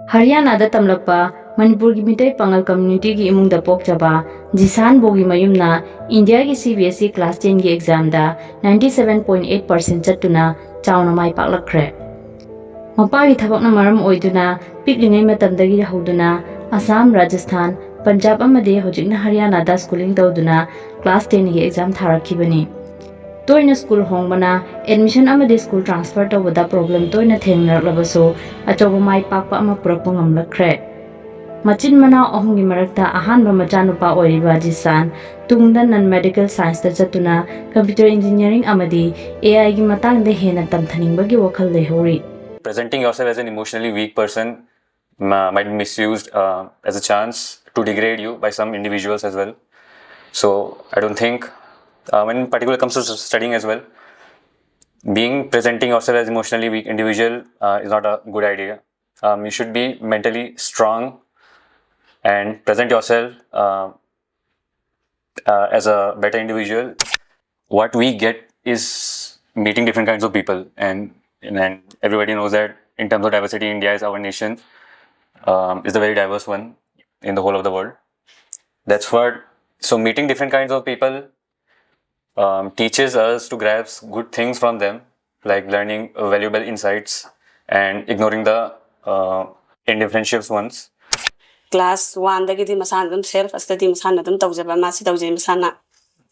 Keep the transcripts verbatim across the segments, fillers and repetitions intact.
ꯍꯔꯤꯌꯥꯅꯥꯗ ꯇꯝꯂꯛꯄ ꯃꯅꯤꯄꯨꯔꯒꯤ ꯃꯤꯇꯩ ꯄꯥꯉꯜ communityꯒꯤ ꯏꯃꯨꯡꯗ ꯄꯣꯛꯆꯕ ꯖꯤꯁꯥꯟ ꯕꯣꯒꯤ ꯃꯌꯨꯝꯅ ꯏꯟꯗꯤꯌꯥꯒꯤ CBSE class tenꯒꯤ examꯗ ninety seven point eight percent ꯆꯠꯇꯨꯅ ꯆꯥꯎꯅ ꯃꯥꯏ ꯄꯥꯛꯂꯛꯈ꯭ꯔꯦ꯫ ꯃꯄꯥꯒꯤ ꯊꯕꯛꯅ ꯃꯔꯝ ꯑꯣꯏꯗꯨꯅ ꯄꯤꯛꯂꯤꯉꯩ ꯃꯇꯝꯗꯒꯤ ꯍꯧꯗꯨꯅ ꯑꯁꯥꯝ, ꯔꯥꯖꯁꯊꯥꯟ, ꯄꯟꯖꯥꯕ ꯑꯃꯗꯤ ꯍꯧꯖꯤꯛꯅ ꯍꯔꯤꯌꯥꯅꯥꯗ schooling ꯇꯧꯗꯨꯅ class tenꯒꯤ exam ꯊꯥꯔꯛꯈꯤꯕꯅꯤ꯫ ꯇꯣꯏꯅ school ꯍꯣꯡꯕꯅ admission ꯑꯃꯗꯤ school transfer ꯇꯧꯕꯗ problem ꯇꯣꯏꯅ ꯊꯦꯡꯅꯔꯛꯂꯕꯁꯨ ꯑꯆꯧꯕ ꯃꯥꯏ ꯄꯥꯛꯄ ꯑꯃ ꯄꯨꯔꯛꯄ ꯉꯝꯂꯛꯈ꯭ꯔꯦ꯫ ꯃꯆꯤꯟ ꯃꯅꯥꯎ ꯑꯍꯨꯝꯒꯤ ꯃꯔꯛꯇ ꯑꯍꯥꯟꯕ ꯃꯆꯥꯅꯨꯄꯥ ꯑꯣꯏꯔꯤꯕ ꯖꯤꯁꯥꯟ ꯇꯨꯡꯗ non medical scienceꯇ ꯆꯠꯇꯨꯅ computer engineering ꯑꯃꯗꯤ AIꯒꯤ ꯃꯇꯥꯡꯗ ꯍꯦꯟꯅ ꯇꯝꯊꯅꯤꯡꯕꯒꯤ ꯋꯥꯈꯜ ꯂꯩꯍꯧꯔꯤ꯫ Presenting yourself as an emotionally weak person uh, might be misused uh, as a chance to degrade you by some individuals as well. So I don't think, uh, when particular comes to s- studying as well, being presenting yourself as emotionally weak individual uh, is not a good idea. Um, you should be mentally strong and present yourself uh, uh, as a better individual. What we get is meeting different kinds of people, and and everybody knows that in terms of diversity, India is our nation um, is the very diverse one in the whole of the world. That's what so meeting different kinds of people um, teaches us to grasp good things from them, like learning valuable insights and ignoring the uh, indifferential ones. Class oneꯗꯒꯤꯗꯤ ꯃꯁꯥꯅ ꯑꯗꯨꯝ self study ꯃꯁꯥꯅ ꯑꯗꯨꯝ ꯇꯧꯖꯕ, ꯃꯥꯁꯤ ꯇꯧꯖꯩ ꯃꯁꯥꯅ꯫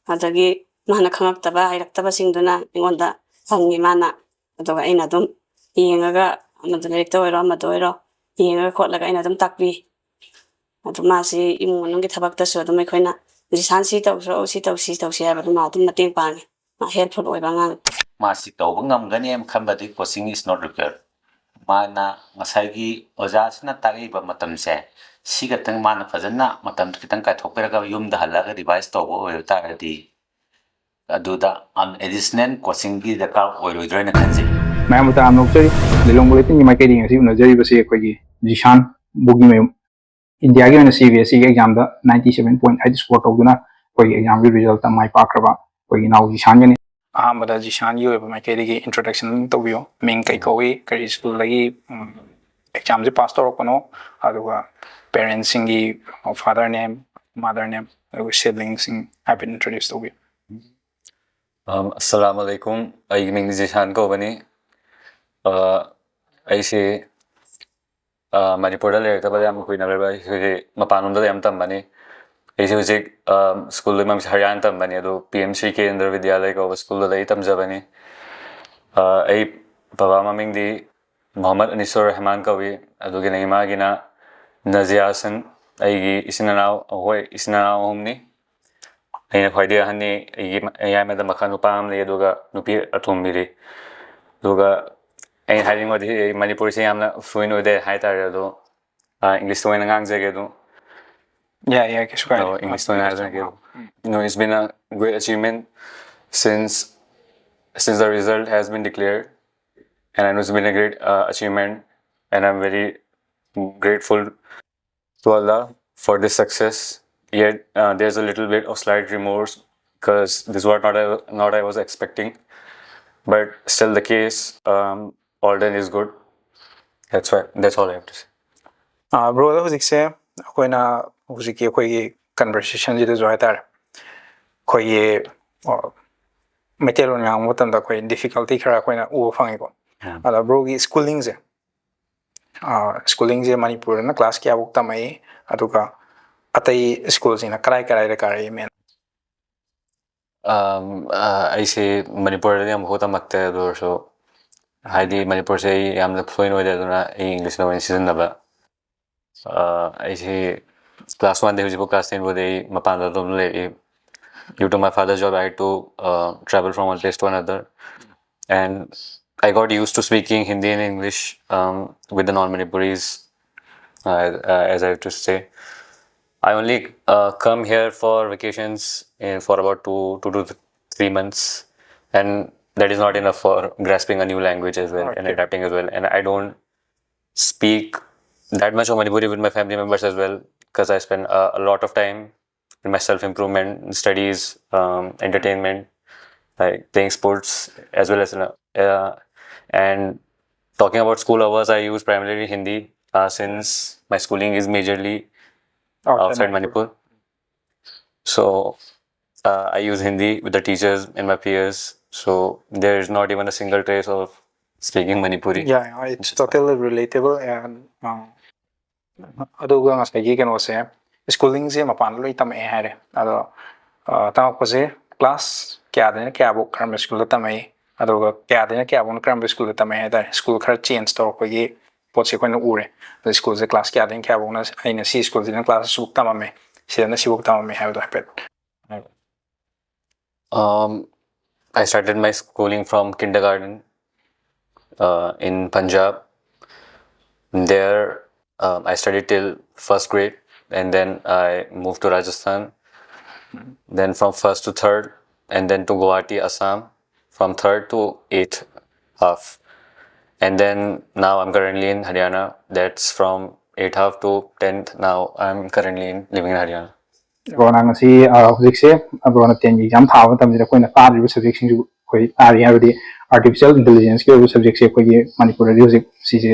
ꯑꯗꯒꯤ ꯃꯥꯅ ꯈꯪꯉꯛꯇꯕ ꯍꯩꯔꯛꯇꯕꯁꯤꯡꯗꯨꯅ ꯑꯩꯉꯣꯟꯗ ꯍꯪꯉꯤ ꯃꯥꯅ꯫ ꯑꯗꯨꯒ ꯑꯩꯅ ꯑꯗꯨꯝ ꯌꯦꯡꯉꯒ, ꯑꯃꯗ ꯂꯥꯏꯔꯤꯛꯇ ꯑꯣꯏꯔꯣ ꯑꯃꯗ ꯑꯣꯏꯔꯣ, ꯌꯦꯡꯉꯒ ꯈꯣꯠꯂꯒ ꯑꯩꯅ ꯑꯗꯨꯝ ꯇꯥꯛꯄꯤ꯫ ꯑꯗꯨ ꯃꯥꯁꯤ ꯏꯃꯨꯡ ꯃꯅꯨꯡꯒꯤ ꯊꯕꯛꯇꯁꯨ ꯑꯗꯨꯝ ꯑꯩꯈꯣꯏꯅ "ꯖꯤꯁꯥꯟ ꯁꯤ ꯇꯧꯁꯤ ꯁꯤ ꯇꯧꯁꯤ ꯁꯤ ꯇꯧꯁꯤ" ꯍꯥꯏꯕꯗꯨ ꯃꯥ ꯑꯗꯨꯝ ꯃꯇꯦꯡ ꯄꯥꯡꯉꯤ꯫ ꯃꯥ helpful ꯑꯣꯏꯕ ꯑꯉꯥꯡ꯫ ꯃꯥꯁꯤ ꯇꯧꯕ ꯉꯝꯒꯅꯤ ꯍꯥꯏꯅ ꯈꯟꯕꯗꯤ coaching is not required. ꯃꯥꯅ ꯉꯁꯥꯏꯒꯤ ꯑꯣꯖꯥꯁꯤꯅ ꯇꯥꯛꯂꯛꯏꯕ ꯃꯇꯝꯁꯦ, ꯁꯤ ꯈꯛꯇꯪ ꯃꯥꯅ ꯐꯖꯅ ꯃꯇꯝ ꯈꯤꯇꯪ ꯀꯥꯏꯊꯣꯛꯄꯤꯔꯒ ꯌꯨꯝꯗ ꯍꯜꯂꯛꯑꯒ revise ꯇꯧꯕ ꯑꯣꯏꯕ ꯇꯥꯔꯒꯗꯤ, ꯑꯗꯨꯗ additional coachingꯒꯤ ꯗꯔꯀꯥꯔ ꯑꯣꯏꯔꯣꯏꯗ꯭ꯔꯥ ꯍꯥꯏꯅ ꯈꯟꯖꯩ꯫ ꯃꯌꯥꯝꯕꯨ ꯇꯔꯥꯝꯅ ꯑꯣꯛꯆꯔꯤ꯫ ꯂꯤꯂꯣꯡ ꯕꯨꯂꯦꯇꯤꯟꯒꯤ ꯃꯥꯏꯀꯩꯗꯒꯤ ꯉꯁꯤ ꯎꯅꯖꯔꯤꯕꯁꯤ ꯑꯩꯈꯣꯏꯒꯤ ꯖꯤꯁꯥꯟ ꯕꯨꯒꯤ ꯃꯌꯨꯝ꯫ ꯏꯟꯗꯤꯌꯥꯒꯤ ꯑꯣꯏꯅ CBSEꯒꯤ examꯗ ninety seven point eight score ꯇꯧꯗꯨꯅ ꯑꯩꯈꯣꯏꯒꯤ examꯒꯤ resultꯇ ꯃꯥꯏ ꯄꯥꯛꯈ꯭ꯔꯕ ꯑꯩꯈꯣꯏꯒꯤ ꯏꯅꯥꯎ ꯖꯤꯁꯥꯟꯒꯅꯤ꯫ ꯑꯍꯥꯟꯕꯗ ꯖꯤꯁꯥꯟꯒꯤ ꯑꯣꯏꯕ ꯃꯥꯏꯀꯩꯗꯒꯤ introduction ꯑꯗꯨꯝ ꯇꯧꯕꯤꯌꯨ꯫ ꯃꯤꯡ ꯀꯩ ꯀꯧꯏ, ꯀꯔꯤ schoolꯗꯒꯤ, ꯎꯝ, ꯑꯦꯛꯖꯥꯝꯁꯦ ꯄꯥꯁ ꯇꯧꯔꯛꯄꯅꯣ, ꯑꯗꯨꯒ ꯄꯦꯔꯦꯟꯁꯁꯤꯡꯒꯤ ꯐꯥꯗꯔ ꯅꯦꯝ, ꯃꯥꯗꯔ ꯅꯦꯝ, ꯑꯗꯨꯒ ꯁꯤꯕ꯭ꯂꯤꯡꯁꯤꯡ ꯍꯥꯏꯐꯦꯠ ꯏꯟꯇ꯭ꯔꯣꯗ꯭ꯌꯨꯁ ꯇꯧꯕꯤꯌꯨ꯫ Um, ꯑꯁꯂꯥꯃꯨ ꯑꯂꯥꯏꯀꯨꯝ꯫ ꯑꯩꯒꯤ ꯃꯤꯡ ꯖꯤꯁꯥꯟ ꯀꯧꯕꯅꯤ꯫ ꯑ, ꯑꯩꯁꯤ, ꯑ, ꯃꯅꯤꯄꯨꯔꯗ ꯂꯩꯔꯛꯇꯕꯗ ꯌꯥꯝ ꯀꯨꯏꯅ ꯂꯩꯕ꯫ ꯑꯩ ꯍꯧꯖꯤꯛ ꯃꯄꯥꯟꯂꯣꯝꯗ ꯌꯥꯝ ꯇꯝꯕꯅꯤ꯫ ꯑꯩꯁꯦ ꯍꯧꯖꯤꯛ, ꯑ, ꯁ꯭ꯀꯨꯜꯗ ꯃꯃꯤꯡꯁꯦ ꯍꯔꯤꯌꯥꯅ ꯇꯝꯕꯅꯤ, ꯑꯗꯨ ꯄꯤ ꯑꯦꯝ ꯁꯤ ꯀꯦꯟꯗ꯭ꯔ ꯕꯤꯗ꯭ꯌꯥꯂꯌ ꯀꯧꯕ ꯁ꯭ꯀꯨꯜꯗꯨꯗ ꯑꯩ ꯇꯝꯖꯕꯅꯤ꯫ ꯑ, ꯑꯩ ꯕꯕꯥ ꯃꯃꯤꯡꯗꯤ ꯃꯣꯍꯝꯃꯗ ꯑꯅꯤꯁꯨꯔ ꯔꯍꯃꯥꯟ ꯀꯧꯏ, ꯑꯗꯨꯒꯤꯅ ꯏꯃꯥꯒꯤꯅ ꯅꯖꯤꯌꯥ ꯍꯁꯟ꯫ ꯑꯩꯒꯤ ꯏꯆꯤꯟ ꯏꯅꯥꯎ, ꯑꯩꯈꯣꯏ ꯏꯆꯤꯟ ꯏꯅꯥꯎ ꯑꯍꯨꯝꯅꯤ꯫ ꯑꯩꯅ ꯈ꯭ꯋꯥꯏꯗꯒꯤ ꯑꯍꯟꯅꯤ꯫ ꯑꯩꯒꯤ ꯑꯌꯥꯝꯕꯗ ꯃꯈꯥ ꯅꯨꯄꯥ ꯑꯃ ꯂꯩ, ꯑꯗꯨꯒ ꯅꯨꯄꯤ ꯑꯇꯣꯝꯕꯤꯗꯤ꯫ ꯑꯗꯨꯒ ꯑꯩꯅ ꯍꯥꯏꯅꯤꯡꯕꯗꯤ, ꯑꯩ ꯃꯅꯤꯄꯨꯔꯤꯁꯦ ꯌꯥꯝꯅ ꯐ꯭ꯂꯨꯌꯦꯟ ꯑꯣꯏꯗꯦ ꯍꯥꯏꯇꯥꯔꯦ, ꯑꯗꯣ, ꯑ, ꯏꯪꯂꯤꯁꯇ ꯑꯣꯏꯅ ꯉꯥꯡꯖꯒꯦ ꯑꯗꯨꯝ꯫ ꯌꯥꯏ, ꯌꯥꯏ, ꯀꯩꯁꯨ ꯀꯥꯏꯗꯦ꯫ ꯑꯣ, ꯏꯪꯂꯤꯁꯇ ꯑꯣꯏꯅ ꯍꯥꯏꯖꯔꯒꯦ꯫ No, it's been a great achievement since, since the result has been declared, and I know it's been a great, uh, achievement, and I'm very grateful to Allah for this success. Yet, uh, there's a little bit of slight remorse because this was not a, not I was expecting. But still the case, um, all done is good. That's why, that's all I have to say. Broad ꯍꯧꯖꯤꯛꯁꯦ ꯑꯩꯈꯣꯏꯅ ꯍꯧꯖꯤꯛꯀꯤ ꯑꯩꯈꯣꯏꯒꯤ ꯀꯟꯚꯔꯁꯦꯁꯟꯁꯤꯗꯁꯨ ꯍꯥꯏꯇꯥꯔꯦ, ꯑꯩꯈꯣꯏꯒꯤ, ꯑ, ꯃꯩꯇꯩꯂꯣꯟ ꯉꯥꯡꯕ ꯃꯇꯝꯗ ꯑꯩꯈꯣꯏ ꯗꯤꯐꯤꯀꯜꯇꯤ ꯈꯔ ꯑꯩꯈꯣꯏꯅ ꯎꯕ ꯐꯪꯉꯤꯀꯣ꯫ Yeah. ꯑꯗ ꯕ꯭ꯔꯣꯒꯤ ꯁ꯭ꯀꯨꯂꯤꯡꯁꯦ, ꯁ꯭ꯀꯨꯂꯤꯡꯁꯦ ꯃꯅꯤꯄꯨꯔꯗꯅ ꯀ꯭ꯂꯥꯁ ꯀꯌꯥꯐꯧ ꯇꯝꯃꯛꯏ, ꯑꯗꯨꯒ ꯑꯇꯩ ꯁ꯭ꯀꯨꯜꯁꯤꯡꯅ ꯀꯔꯥꯏ ꯀꯔꯥꯏꯗ ꯀꯥꯔꯛꯏ, ꯃꯦꯟ? Um, uh, ꯑꯩꯁꯦ ꯃꯅꯤꯄꯨꯔꯗꯗꯤ ꯑꯃꯨꯛꯐꯥꯎ ꯇꯝꯃꯛꯇꯦ, ꯑꯗꯨ ꯑꯣꯏꯔꯁꯨ ꯍꯥꯏꯗꯤ ꯃꯅꯤꯄꯨꯔꯁꯦ ꯑꯩ ꯌꯥꯝꯅ ꯐ꯭ꯂꯨꯌꯦꯟ ꯑꯣꯏꯗꯦ, ꯑꯗꯨꯅ ꯑꯩ ꯏꯪꯂꯤꯁꯅ ꯑꯣꯏꯅ ꯁꯤꯖꯤꯟꯅꯕ꯫ ꯑ, ꯑꯩꯁꯦ ꯀ꯭ꯂꯥꯁ ꯋꯥꯟꯗꯒꯤ ꯍꯧꯖꯤꯛꯐꯥꯎ ꯀ꯭ꯂꯥꯁ ꯇꯦꯟ ꯐꯥꯎꯗꯤ ꯑꯩ ꯃꯄꯥꯟꯗ ꯑꯗꯨꯝ ꯂꯩꯔꯛꯏ. Due to my father's job, I had to, uh, travel from one place to another. And I got used to speaking Hindi and English, um, with the non-Manipuris, uh, uh, as I have to say. I only, uh, come here for vacations, uh, for about two, two to th- three months. And that is not enough for grasping a new language as well and Okay. adapting as well. And I don't speak that much of Manipuri with my family members as well, because I spend a, a lot of time in my self-improvement, studies, um, entertainment, like playing sports as well as, you know, uh, and Talking about school hours, I use primarily Hindi uh, since my schooling is majorly outside, outside Manipur. So uh, I use Hindi with the teachers and my peers. So there is not even a single trace of speaking Manipuri. Yeah, it's totally relatable and uh, ꯑꯗꯨꯒ ꯉꯁꯥꯏꯒꯤ ꯀꯩꯅꯣꯁꯦ, ꯁ꯭ꯀꯨꯂꯤꯡꯁꯦ ꯃꯄꯥꯟꯗ ꯂꯣꯏ ꯇꯝꯃꯛꯑꯦ ꯍꯥꯏꯔꯦ꯫ ꯑꯗꯣ ꯇꯝꯃꯛꯄꯁꯦ class ꯀꯌꯥꯗꯩꯅ ꯀꯌꯥꯐꯧ ꯀꯔꯝꯕ ꯁ꯭ꯀꯨꯜꯗ ꯇꯝꯃꯛꯏ, ꯑꯗꯨꯒ ꯀꯌꯥꯗꯩꯅ ꯀꯌꯥꯐꯧꯅ ꯀꯔꯝꯕ ꯁ꯭ꯀꯨꯜꯗ ꯇꯝꯃꯛꯏ ꯍꯥꯏꯇꯥꯔꯦ꯫ ꯁ꯭ꯀꯨꯜ ꯈꯔ ꯆꯦꯟꯖ ꯇꯧꯔꯛꯄꯒꯤ ꯄꯣꯠꯁꯦ ꯑꯩꯈꯣꯏꯅ ꯎꯔꯦ꯫ ꯑꯗꯣ ꯁ꯭ꯀꯨꯜꯁꯦ ꯀ꯭ꯂꯥꯁ ꯀꯌꯥꯗꯩꯅ ꯀꯌꯥꯐꯧꯅ ꯑꯩꯅ ꯁꯤ ꯁ꯭ꯀꯨꯜꯁꯤꯅ ꯀ꯭ꯂꯥꯁ ꯑꯁꯨꯛ ꯇꯝꯃꯝꯃꯦ, ꯁꯤꯗꯅ ꯁꯤꯐꯧ ꯇꯝꯃꯝꯃꯦ ꯍꯥꯏꯕꯗꯣ ꯍꯥꯏꯐꯦꯠ꯫ Um, I started my schooling from kindergarten uh, in Punjab. There, um, I studied till first grade, and then I moved to Rajasthan. Then from first to third, and then to Guwahati, Assam, from third to eighth half. And then now I'm currently in Haryana. That's from eighth half to tenth. Now I'm currently in, living in Haryana. ꯕ꯭ꯔꯣꯅ ꯉꯁꯤ ꯍꯧꯖꯤꯛꯁꯦ ꯕ꯭ꯔꯣꯅ ꯇꯦꯟꯒꯤ exam ꯊꯥꯕ ꯃꯇꯝꯁꯤꯗ ꯑꯩꯈꯣꯏꯅ ꯇꯥꯗ꯭ꯔꯤꯕ ꯁꯕꯖꯦꯛꯁꯤꯡꯁꯨ ꯑꯩꯈꯣꯏ ꯇꯥꯔꯤ꯫ ꯍꯥꯏꯕꯗꯤ ꯑꯥꯔꯇꯤꯐꯤꯁꯤꯌꯦꯜ ꯏꯟꯇꯦꯂꯤꯖꯦꯟꯁꯀꯤ ꯑꯣꯏꯕ ꯁꯕꯖꯦꯛꯁꯦ ꯑꯩꯈꯣꯏꯒꯤ ꯃꯅꯤꯄꯨꯔꯗꯗꯤ ꯍꯧꯖꯤꯛ ꯁꯤꯁꯦ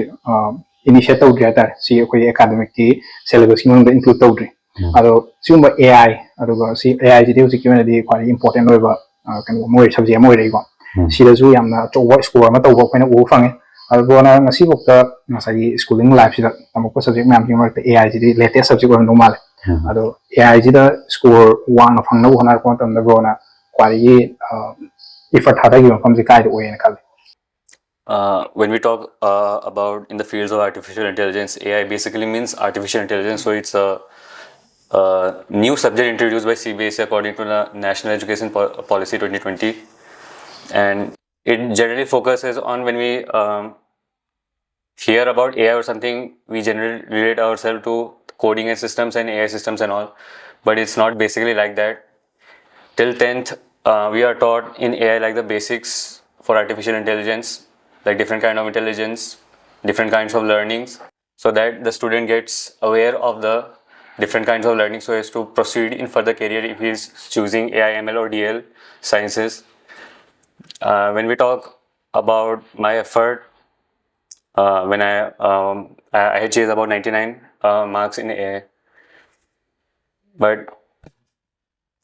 ꯏꯅꯤꯁꯤꯌꯦꯠ ꯇꯧꯗ꯭ꯔꯤ ꯍꯥꯏꯇꯥꯔꯦ꯫ ꯁꯤ ꯑꯩꯈꯣꯏꯒꯤ ꯑꯦꯀꯥꯗꯃꯤꯛꯀꯤ ꯁꯦꯂꯦꯕꯁꯀꯤ ꯃꯅꯨꯡꯗ ꯏꯟꯀ꯭ꯂꯨꯗ ꯇꯧꯗ꯭ꯔꯤ꯫ ꯑꯗꯣ ꯁꯤꯒꯨꯝꯕ ꯑꯦ ꯑꯥꯏ, ꯑꯗꯨꯒ ꯁꯤ ꯑꯦ ꯑꯥꯏꯁꯤꯗꯤ ꯍꯧꯖꯤꯛꯀꯤ ꯑꯣꯏꯅꯗꯤ ꯈ꯭ꯋꯥꯏꯗꯒꯤ ꯏꯝꯄꯣꯔꯇꯦꯟ ꯑꯣꯏꯕ ꯀꯩꯅꯣ ꯑꯃ ꯑꯣꯏꯔꯦ, ꯁꯕꯖꯦꯛ ꯑꯃ ꯑꯣꯏꯔꯦꯀꯣ꯫ ꯁꯤꯗꯁꯨ ꯌꯥꯝꯅ ꯑꯆꯧꯕ ꯁ꯭ꯀꯣꯔ ꯑꯃ ꯇꯧꯕ ꯑꯩꯈꯣꯏꯅ ꯎꯕ ꯐꯪꯉꯦ꯫ ꯑꯗꯣ ꯕ꯭ꯔꯣꯅ ꯉꯁꯤꯐꯥꯎꯗ ꯉꯁꯥꯏꯒꯤ ꯁ꯭ꯀꯨꯂꯤꯡ ꯂꯥꯏꯐꯁꯤꯗ ꯇꯝꯃꯛꯄ ꯁꯕꯖꯦꯛ ꯃꯌꯥꯝꯁꯤꯒꯤ ꯃꯔꯛꯇ ꯑꯦ ꯑꯥꯏꯁꯤꯗꯤ ꯂꯦꯇꯦꯁ ꯁꯕꯖꯦꯛ ꯑꯣꯏꯔꯝꯗꯧ ꯃꯥꯜꯂꯦ꯫ ꯑꯗꯣ ꯑꯦ ꯑꯥꯏꯁꯤꯗ ꯁ꯭ꯀꯣꯔ ꯋꯥꯡꯅ ꯐꯪꯅꯕ ꯍꯣꯠꯅꯔꯛꯄ ꯃꯇꯝꯗ ꯕ꯭ꯔꯣꯅ ꯈ꯭ꯋꯥꯏꯗꯒꯤ ꯏꯐꯔꯠ ꯊꯥꯗꯈꯤꯕ ꯃꯐꯝꯁꯦ ꯀꯥꯏꯗ ꯑꯣꯏꯌꯦꯅ ꯈꯜꯂꯤ? Uh, when we talk uh, about in the fields of artificial intelligence, A I basically means artificial intelligence. So it's a, a new subject introduced by C B S E according to the National Education Po- Policy twenty twenty, and it generally focuses on when we um, hear about A I or something, we generally relate ourselves to coding and systems and A I systems and all, but it's not basically like that. Till tenth, uh, we are taught in A I like the basics for artificial intelligence, like different kind of intelligence, different kinds of learnings, so that the student gets aware of the different kinds of learning so as to proceed in further career if he is choosing A I, M L or D L sciences. Uh, when we talk about my effort, Uh, when I um, I, I had chased about ninety-nine uh, marks in A I. But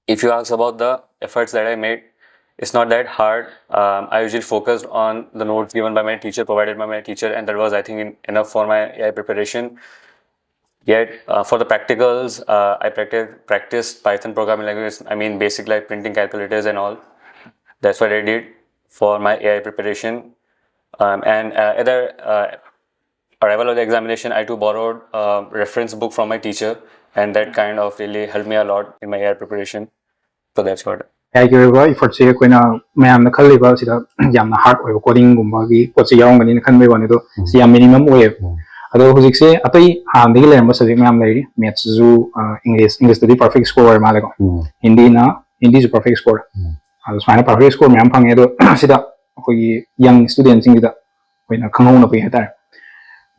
if you ask about the efforts that I made, it's not that hard. Um, I usually focused on the notes given by my teacher, provided by my teacher, and that was, I think, en- enough for my A I preparation. Yet, uh, for the practicals, uh, I practiced practiced Python programming language. I mean, basic like printing calculators and all. That's what I did for my A I preparation. Um, and uh, at the uh, arrival of the examination, I too borrowed a reference book from my teacher, and that kind of really helped me a lot in my A I preparation. So that's what. ꯍꯥꯏꯈꯤꯕ effortꯁꯦ ꯑꯩꯈꯣꯏꯅ ꯃꯌꯥꯝꯅ ꯈꯜꯂꯤꯕ ꯁꯤꯗ ꯌꯥꯝꯅ hard ꯑꯣꯏꯕ codingꯒꯨꯝꯕꯒꯤ ꯄꯣꯠꯁꯦ ꯌꯥꯎꯔꯝꯒꯅꯤꯅ ꯈꯟꯕꯩ ꯋꯥꯅꯤ, ꯑꯗꯣ ꯁꯤ ꯌꯥꯝ minimum ꯑꯣꯏꯌꯦꯕ꯫ ꯑꯗꯣ ꯍꯧꯖꯤꯛꯁꯦ ꯑꯇꯩ ꯍꯥꯟꯅꯗꯒꯤ ꯂꯩꯔꯝꯕ subject ꯃꯌꯥꯝ ꯂꯩꯔꯤ, mathsꯁꯨ, English, Englishꯇꯗꯤ perfect score ꯑꯣꯏꯔ ꯃꯥꯜꯂꯦꯀꯣ, ꯍꯤꯟꯗꯤꯅ, ꯍꯤꯟꯗꯤꯁꯨ perfect score꯫ ꯑꯗꯣ ꯁꯨꯃꯥꯏꯅ perfect score ꯃꯌꯥꯝ ꯐꯪꯉꯦ꯫ ꯑꯗꯣ ꯁꯤꯗ ꯑꯩꯈꯣꯏꯒꯤ young studentꯁꯤꯡꯁꯤꯗ ꯑꯩꯈꯣꯏꯅ ꯈꯪꯍꯧꯅꯕꯒꯤ ꯍꯥꯏꯇꯥꯔꯦ,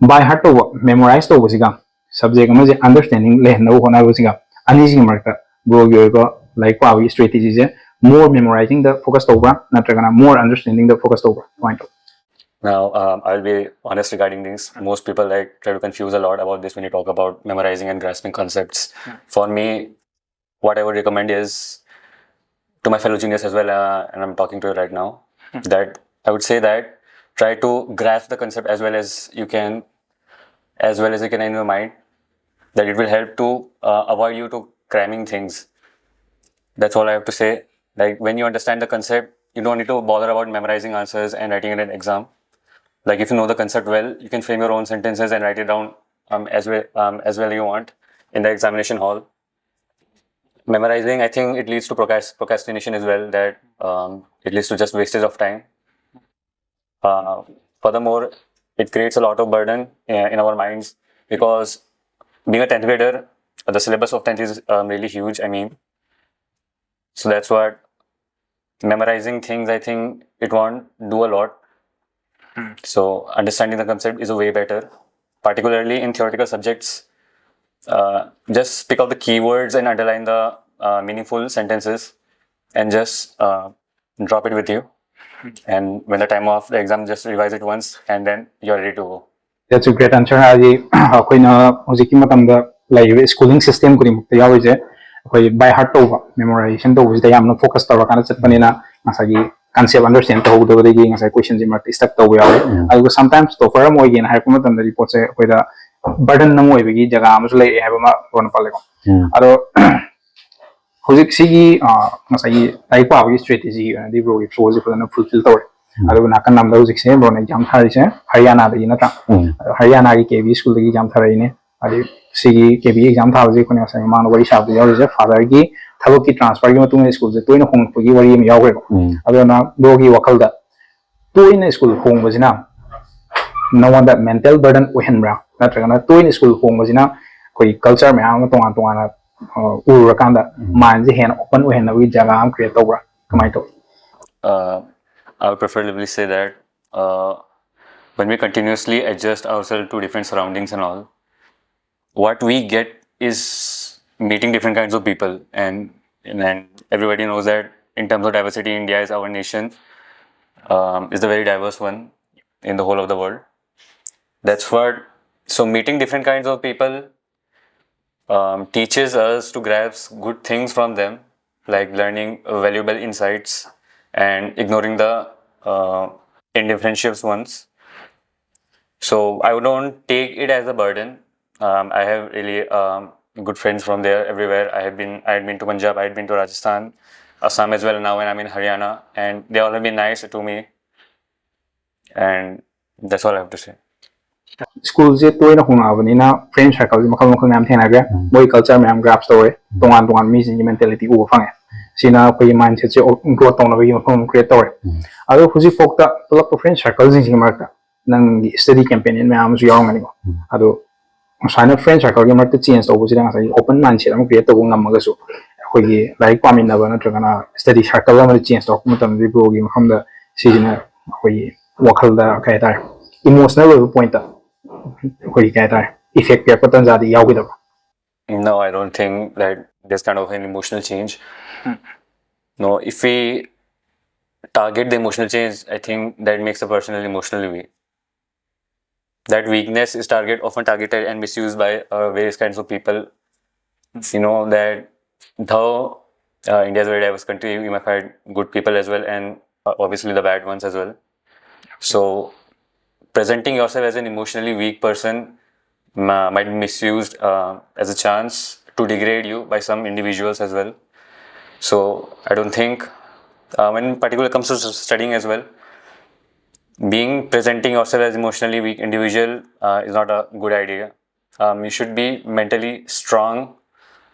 by heart ꯇꯧꯕ, memorize ꯇꯧꯕꯁꯤꯒ subject ꯑꯃꯁꯦ understanding ꯂꯩꯍꯟꯅꯕ ꯍꯣꯠꯅꯕꯁꯤꯒ, ꯑꯅꯤꯁꯤꯒꯤ ꯃꯔꯛꯇ broꯒꯤ ꯑꯣꯏꯕ ꯂꯥꯏꯔꯤꯛ ꯄꯥꯕꯒꯤ strategyꯁꯦ more memorizingꯗ focus ꯇꯧꯕ꯭ꯔꯥ ꯅꯠꯇ꯭ꯔꯒꯅ more understandingꯗ focus ꯇꯧꯕ꯭ꯔꯥ, ꯀꯃꯥꯏꯅ ꯇꯧꯕ? Now, um, I'll be honest regarding things. Most people like try to confuse a lot about this when you talk about memorizing and grasping concepts. For me, what I would recommend is to my fellow juniors as well, uh, and I'm talking to you right now, that I would say that try to grasp the concept as well as you can, as well as you can in your mind, that it will help to uh, avoid you to cramming things. That's all I have to say. Like, when you understand the concept, you don't need to bother about memorizing answers and writing in an exam. Like, if you know the concept well, you can frame your own sentences and write it down um, as well um, as well you want in the examination hall. Memorizing, I think, it leads to procrast- procrastination as well. That um, it leads to just wastage of time. Uh, furthermore, it creates a lot of burden uh, in our minds because being a tenth grader, the syllabus of tenth is um, really huge. I mean, so that's what memorizing things, I think it won't do a lot. So understanding the concept is a way better, particularly in theoretical subjects. Uh, just pick out the keywords and underline the uh, meaningful sentences and just uh, drop it with you. And when the time of the exam, just revise it once and then you're ready to go. That's a great answer. ꯍꯥꯏꯗꯤ ꯑꯩꯈꯣꯏꯅ ꯍꯧꯖꯤꯛꯀꯤ ꯃꯇꯝꯗ ꯂꯩꯔꯤꯕ schooling system ꯈꯨꯗꯤꯡꯃꯛꯇ ꯌꯥꯎꯔꯤꯁꯦ ꯑꯩꯈꯣꯏ by heart ꯇꯧꯕ, memorization ꯇꯧꯕꯁꯤꯗ ꯌꯥꯝꯅ focus ꯇꯧꯔꯀꯥꯟꯗ ꯆꯠꯄꯅꯤꯅ ꯉꯁꯥꯏꯒꯤ concept understand ꯇꯧꯍꯧꯗꯕꯗꯒꯤ ꯉꯁꯥꯏ questionꯁꯤ ꯃꯔꯛꯇ stuck ꯇꯧꯕ ꯌꯥꯎꯋꯦ꯫ ꯑꯗꯨꯒ sometimes topper ꯑꯃ ꯑꯣꯏꯒꯦꯅ ꯍꯥꯏꯔꯛꯄ ꯃꯇꯝꯗꯗꯤ ꯄꯣꯠꯁꯦ ꯑꯩꯈꯣꯏꯗ burden ꯑꯃ ꯑꯣꯏꯕꯒꯤ ꯖꯒꯥ ꯑꯃꯁꯨ ꯂꯩꯔꯛꯑꯦ ꯍꯥꯏꯕ ꯑꯃ ꯕ꯭ꯔꯣꯅ ꯄꯜꯂꯦꯀꯣ꯫ ꯑꯗꯣ ꯍꯧꯖꯤꯛ ꯁꯤꯒꯤ ꯉꯁꯥꯏꯒꯤ ꯂꯥꯏꯔꯤꯛ ꯄꯥꯕꯒꯤ strategy ꯑꯣꯏꯅꯗꯤ ꯕ꯭ꯔꯣꯒꯤ flow ꯁꯦ ꯐꯖꯅ fulfill ꯇꯧꯔꯦ꯫ ꯑꯗꯨꯒ ꯅꯥꯀꯟ ꯑꯃꯗ ꯍꯧꯖꯤꯛꯁꯦ ꯕ꯭ꯔꯣꯅ exam ꯊꯥꯔꯤꯁꯦ ꯍꯔꯤꯌꯥꯅꯥꯗꯒꯤ ꯅꯠꯇ꯭ꯔꯥ? ꯑꯗꯣ ꯍꯔꯤꯌꯥꯅꯥꯒꯤ ꯀꯦ ꯕꯤ school ꯗꯒꯤ exam ꯊꯥꯔꯛꯏꯅꯦ꯫ ꯍꯥꯏꯗꯤ ꯁꯤꯒꯤ ꯀꯦ ꯕꯤ exam ꯊꯥꯕꯁꯦ ꯑꯩꯈꯣꯏꯅ ꯉꯁꯥꯏ ꯃꯃꯥꯡꯗ ꯋꯥꯔꯤ ꯁꯥꯕꯗ ꯌꯥꯎꯔꯤꯁꯦ father ꯒꯤ ꯊꯕꯛꯀꯤ transfer ꯒꯤ ꯃꯇꯨꯡ ꯏꯟꯅ school ꯁꯦ ꯇꯣꯏꯅ ꯍꯣꯡꯉꯛꯄꯒꯤ ꯋꯥꯔꯤ ꯑꯃ ꯌꯥꯎꯈ꯭ꯔꯦꯕ꯫ ꯑꯗꯨꯅ ꯕ꯭ꯔꯣꯒꯤ ꯋꯥꯈꯜꯗ ꯇꯣꯏꯅ school ꯍꯣꯡꯕꯁꯤꯅ ꯅꯉꯣꯟꯗ mental burden ꯑꯣꯏꯍꯟꯕ꯭ꯔꯥ, ꯅꯠꯇ꯭ꯔꯒꯅ ꯇꯣꯏꯅ school ꯍꯣꯡꯕꯁꯤꯅ ꯑꯩꯈꯣꯏꯒꯤ culture ꯃꯌꯥꯝ ꯑꯃ ꯇꯣꯉꯥꯟ ꯇꯣꯉꯥꯟꯅ ꯎꯔꯨꯔꯀꯥꯟꯗ mind ꯁꯦ ꯍꯦꯟꯅ open ꯑꯣꯏꯍꯟꯅꯕꯒꯤ ꯖꯒꯥ ꯑꯃ create ꯇꯧꯕ꯭ꯔꯥ, ꯀꯃꯥꯏꯅ ꯇꯧꯏ? Uh, I would preferably say that uh, when we continuously adjust ourselves to different surroundings and all, what we get is meeting different kinds of people, and and everybody knows that in terms of diversity, India is our nation, um, is the very diverse one in the whole of the world. That's what, so meeting different kinds of people um, teaches us to grasp good things from them, like learning valuable insights and ignoring the uh, indifferential ones. So I don't take it as a burden. Um, I have really um, good friends from there everywhere. I have been, I had been to Punjab, I had been to Rajasthan, Assam as well now, and I'm in Haryana, and they all have been nice to me. And that's all I have to say. School ꯁꯦ ꯇꯣꯏꯅ ꯍꯣꯡꯉꯛꯑꯕꯅꯤꯅ friend circle ꯁꯦ ꯃꯈꯜ ꯃꯈꯜ ꯃꯌꯥꯝ ꯊꯦꯡꯅꯈ꯭ꯔꯦ꯫ ꯃꯣꯏ culture ꯃꯌꯥꯝ grasp ꯇꯧꯔꯦ꯫ ꯇꯣꯉꯥꯟ ꯇꯣꯉꯥꯟꯕ ꯃꯤꯁꯤꯡꯒꯤ mentality ꯎꯕ ꯐꯪꯉꯦ꯫ ꯁꯤꯅ ꯑꯩꯈꯣꯏꯒꯤ mindset ꯁꯦ growth ꯇꯧꯅꯕꯒꯤ ꯃꯐꯝ ꯑꯃ create ꯇꯧꯔꯦ꯫ ꯑꯗꯣ ꯍꯧꯖꯤꯛꯐꯥꯎꯗ ꯄꯨꯂꯞ friend circle ꯁꯤꯡꯁꯤꯒꯤ ꯃꯔꯛꯇ ꯅꯪꯒꯤ study companion ꯃꯌꯥꯝ ꯑꯃꯁꯨ ꯌꯥꯎꯔꯝꯒꯅꯤꯀꯣ꯫ ꯑꯗꯣ ꯁꯨꯃꯥꯏꯅ friend circle ꯒꯤ ꯃꯔꯛꯇ change ꯇꯧꯕꯁꯤꯗ ꯉꯁꯥꯏꯒꯤ open mindset ꯑꯃ create ꯇꯧꯕ ꯉꯝꯃꯒꯁꯨ ꯑꯩꯈꯣꯏꯒꯤ ꯂꯥꯏꯔꯤꯛ ꯄꯥꯃꯤꯟꯅꯕ ꯅꯠꯇ꯭ꯔꯒꯅ study circle ꯑꯃꯗ change ꯇꯧꯔꯛꯄ ꯃꯇꯝꯗꯗꯤ ꯕ꯭ꯔꯣꯒꯤ ꯃꯐꯝꯗ ꯁꯤꯁꯤꯅ ꯑꯩꯈꯣꯏꯒꯤ ꯋꯥꯈꯜꯗ ꯀꯩ ꯍꯥꯏꯇꯥꯔꯦ, emotional ꯑꯣꯏꯕ point ꯇ ꯑꯩꯈꯣꯏꯒꯤ ꯀꯩ ꯍꯥꯏꯇꯥꯔꯦ, effect ꯄꯤꯔꯛꯄ ꯇꯥꯟꯖꯥꯗꯤ ꯌꯥꯎꯈꯤꯗꯕ꯭ꯔꯥ? No, I don't think that there's kind of an emotional change. No, if we target the emotional change, I think that makes a person emotionally weak. That weakness is target often targeted and misused by uh, various kinds of people. You know that though uh, India is a very diverse country, you might find good people as well, and uh, obviously the bad ones as well. So presenting yourself as an emotionally weak person ma- might be misused uh, as a chance to degrade you by some individuals as well. So I don't think, uh, when particular comes to s- studying as well, being presenting yourself as emotionally weak individual uh, is not a good idea. Um, you should be mentally strong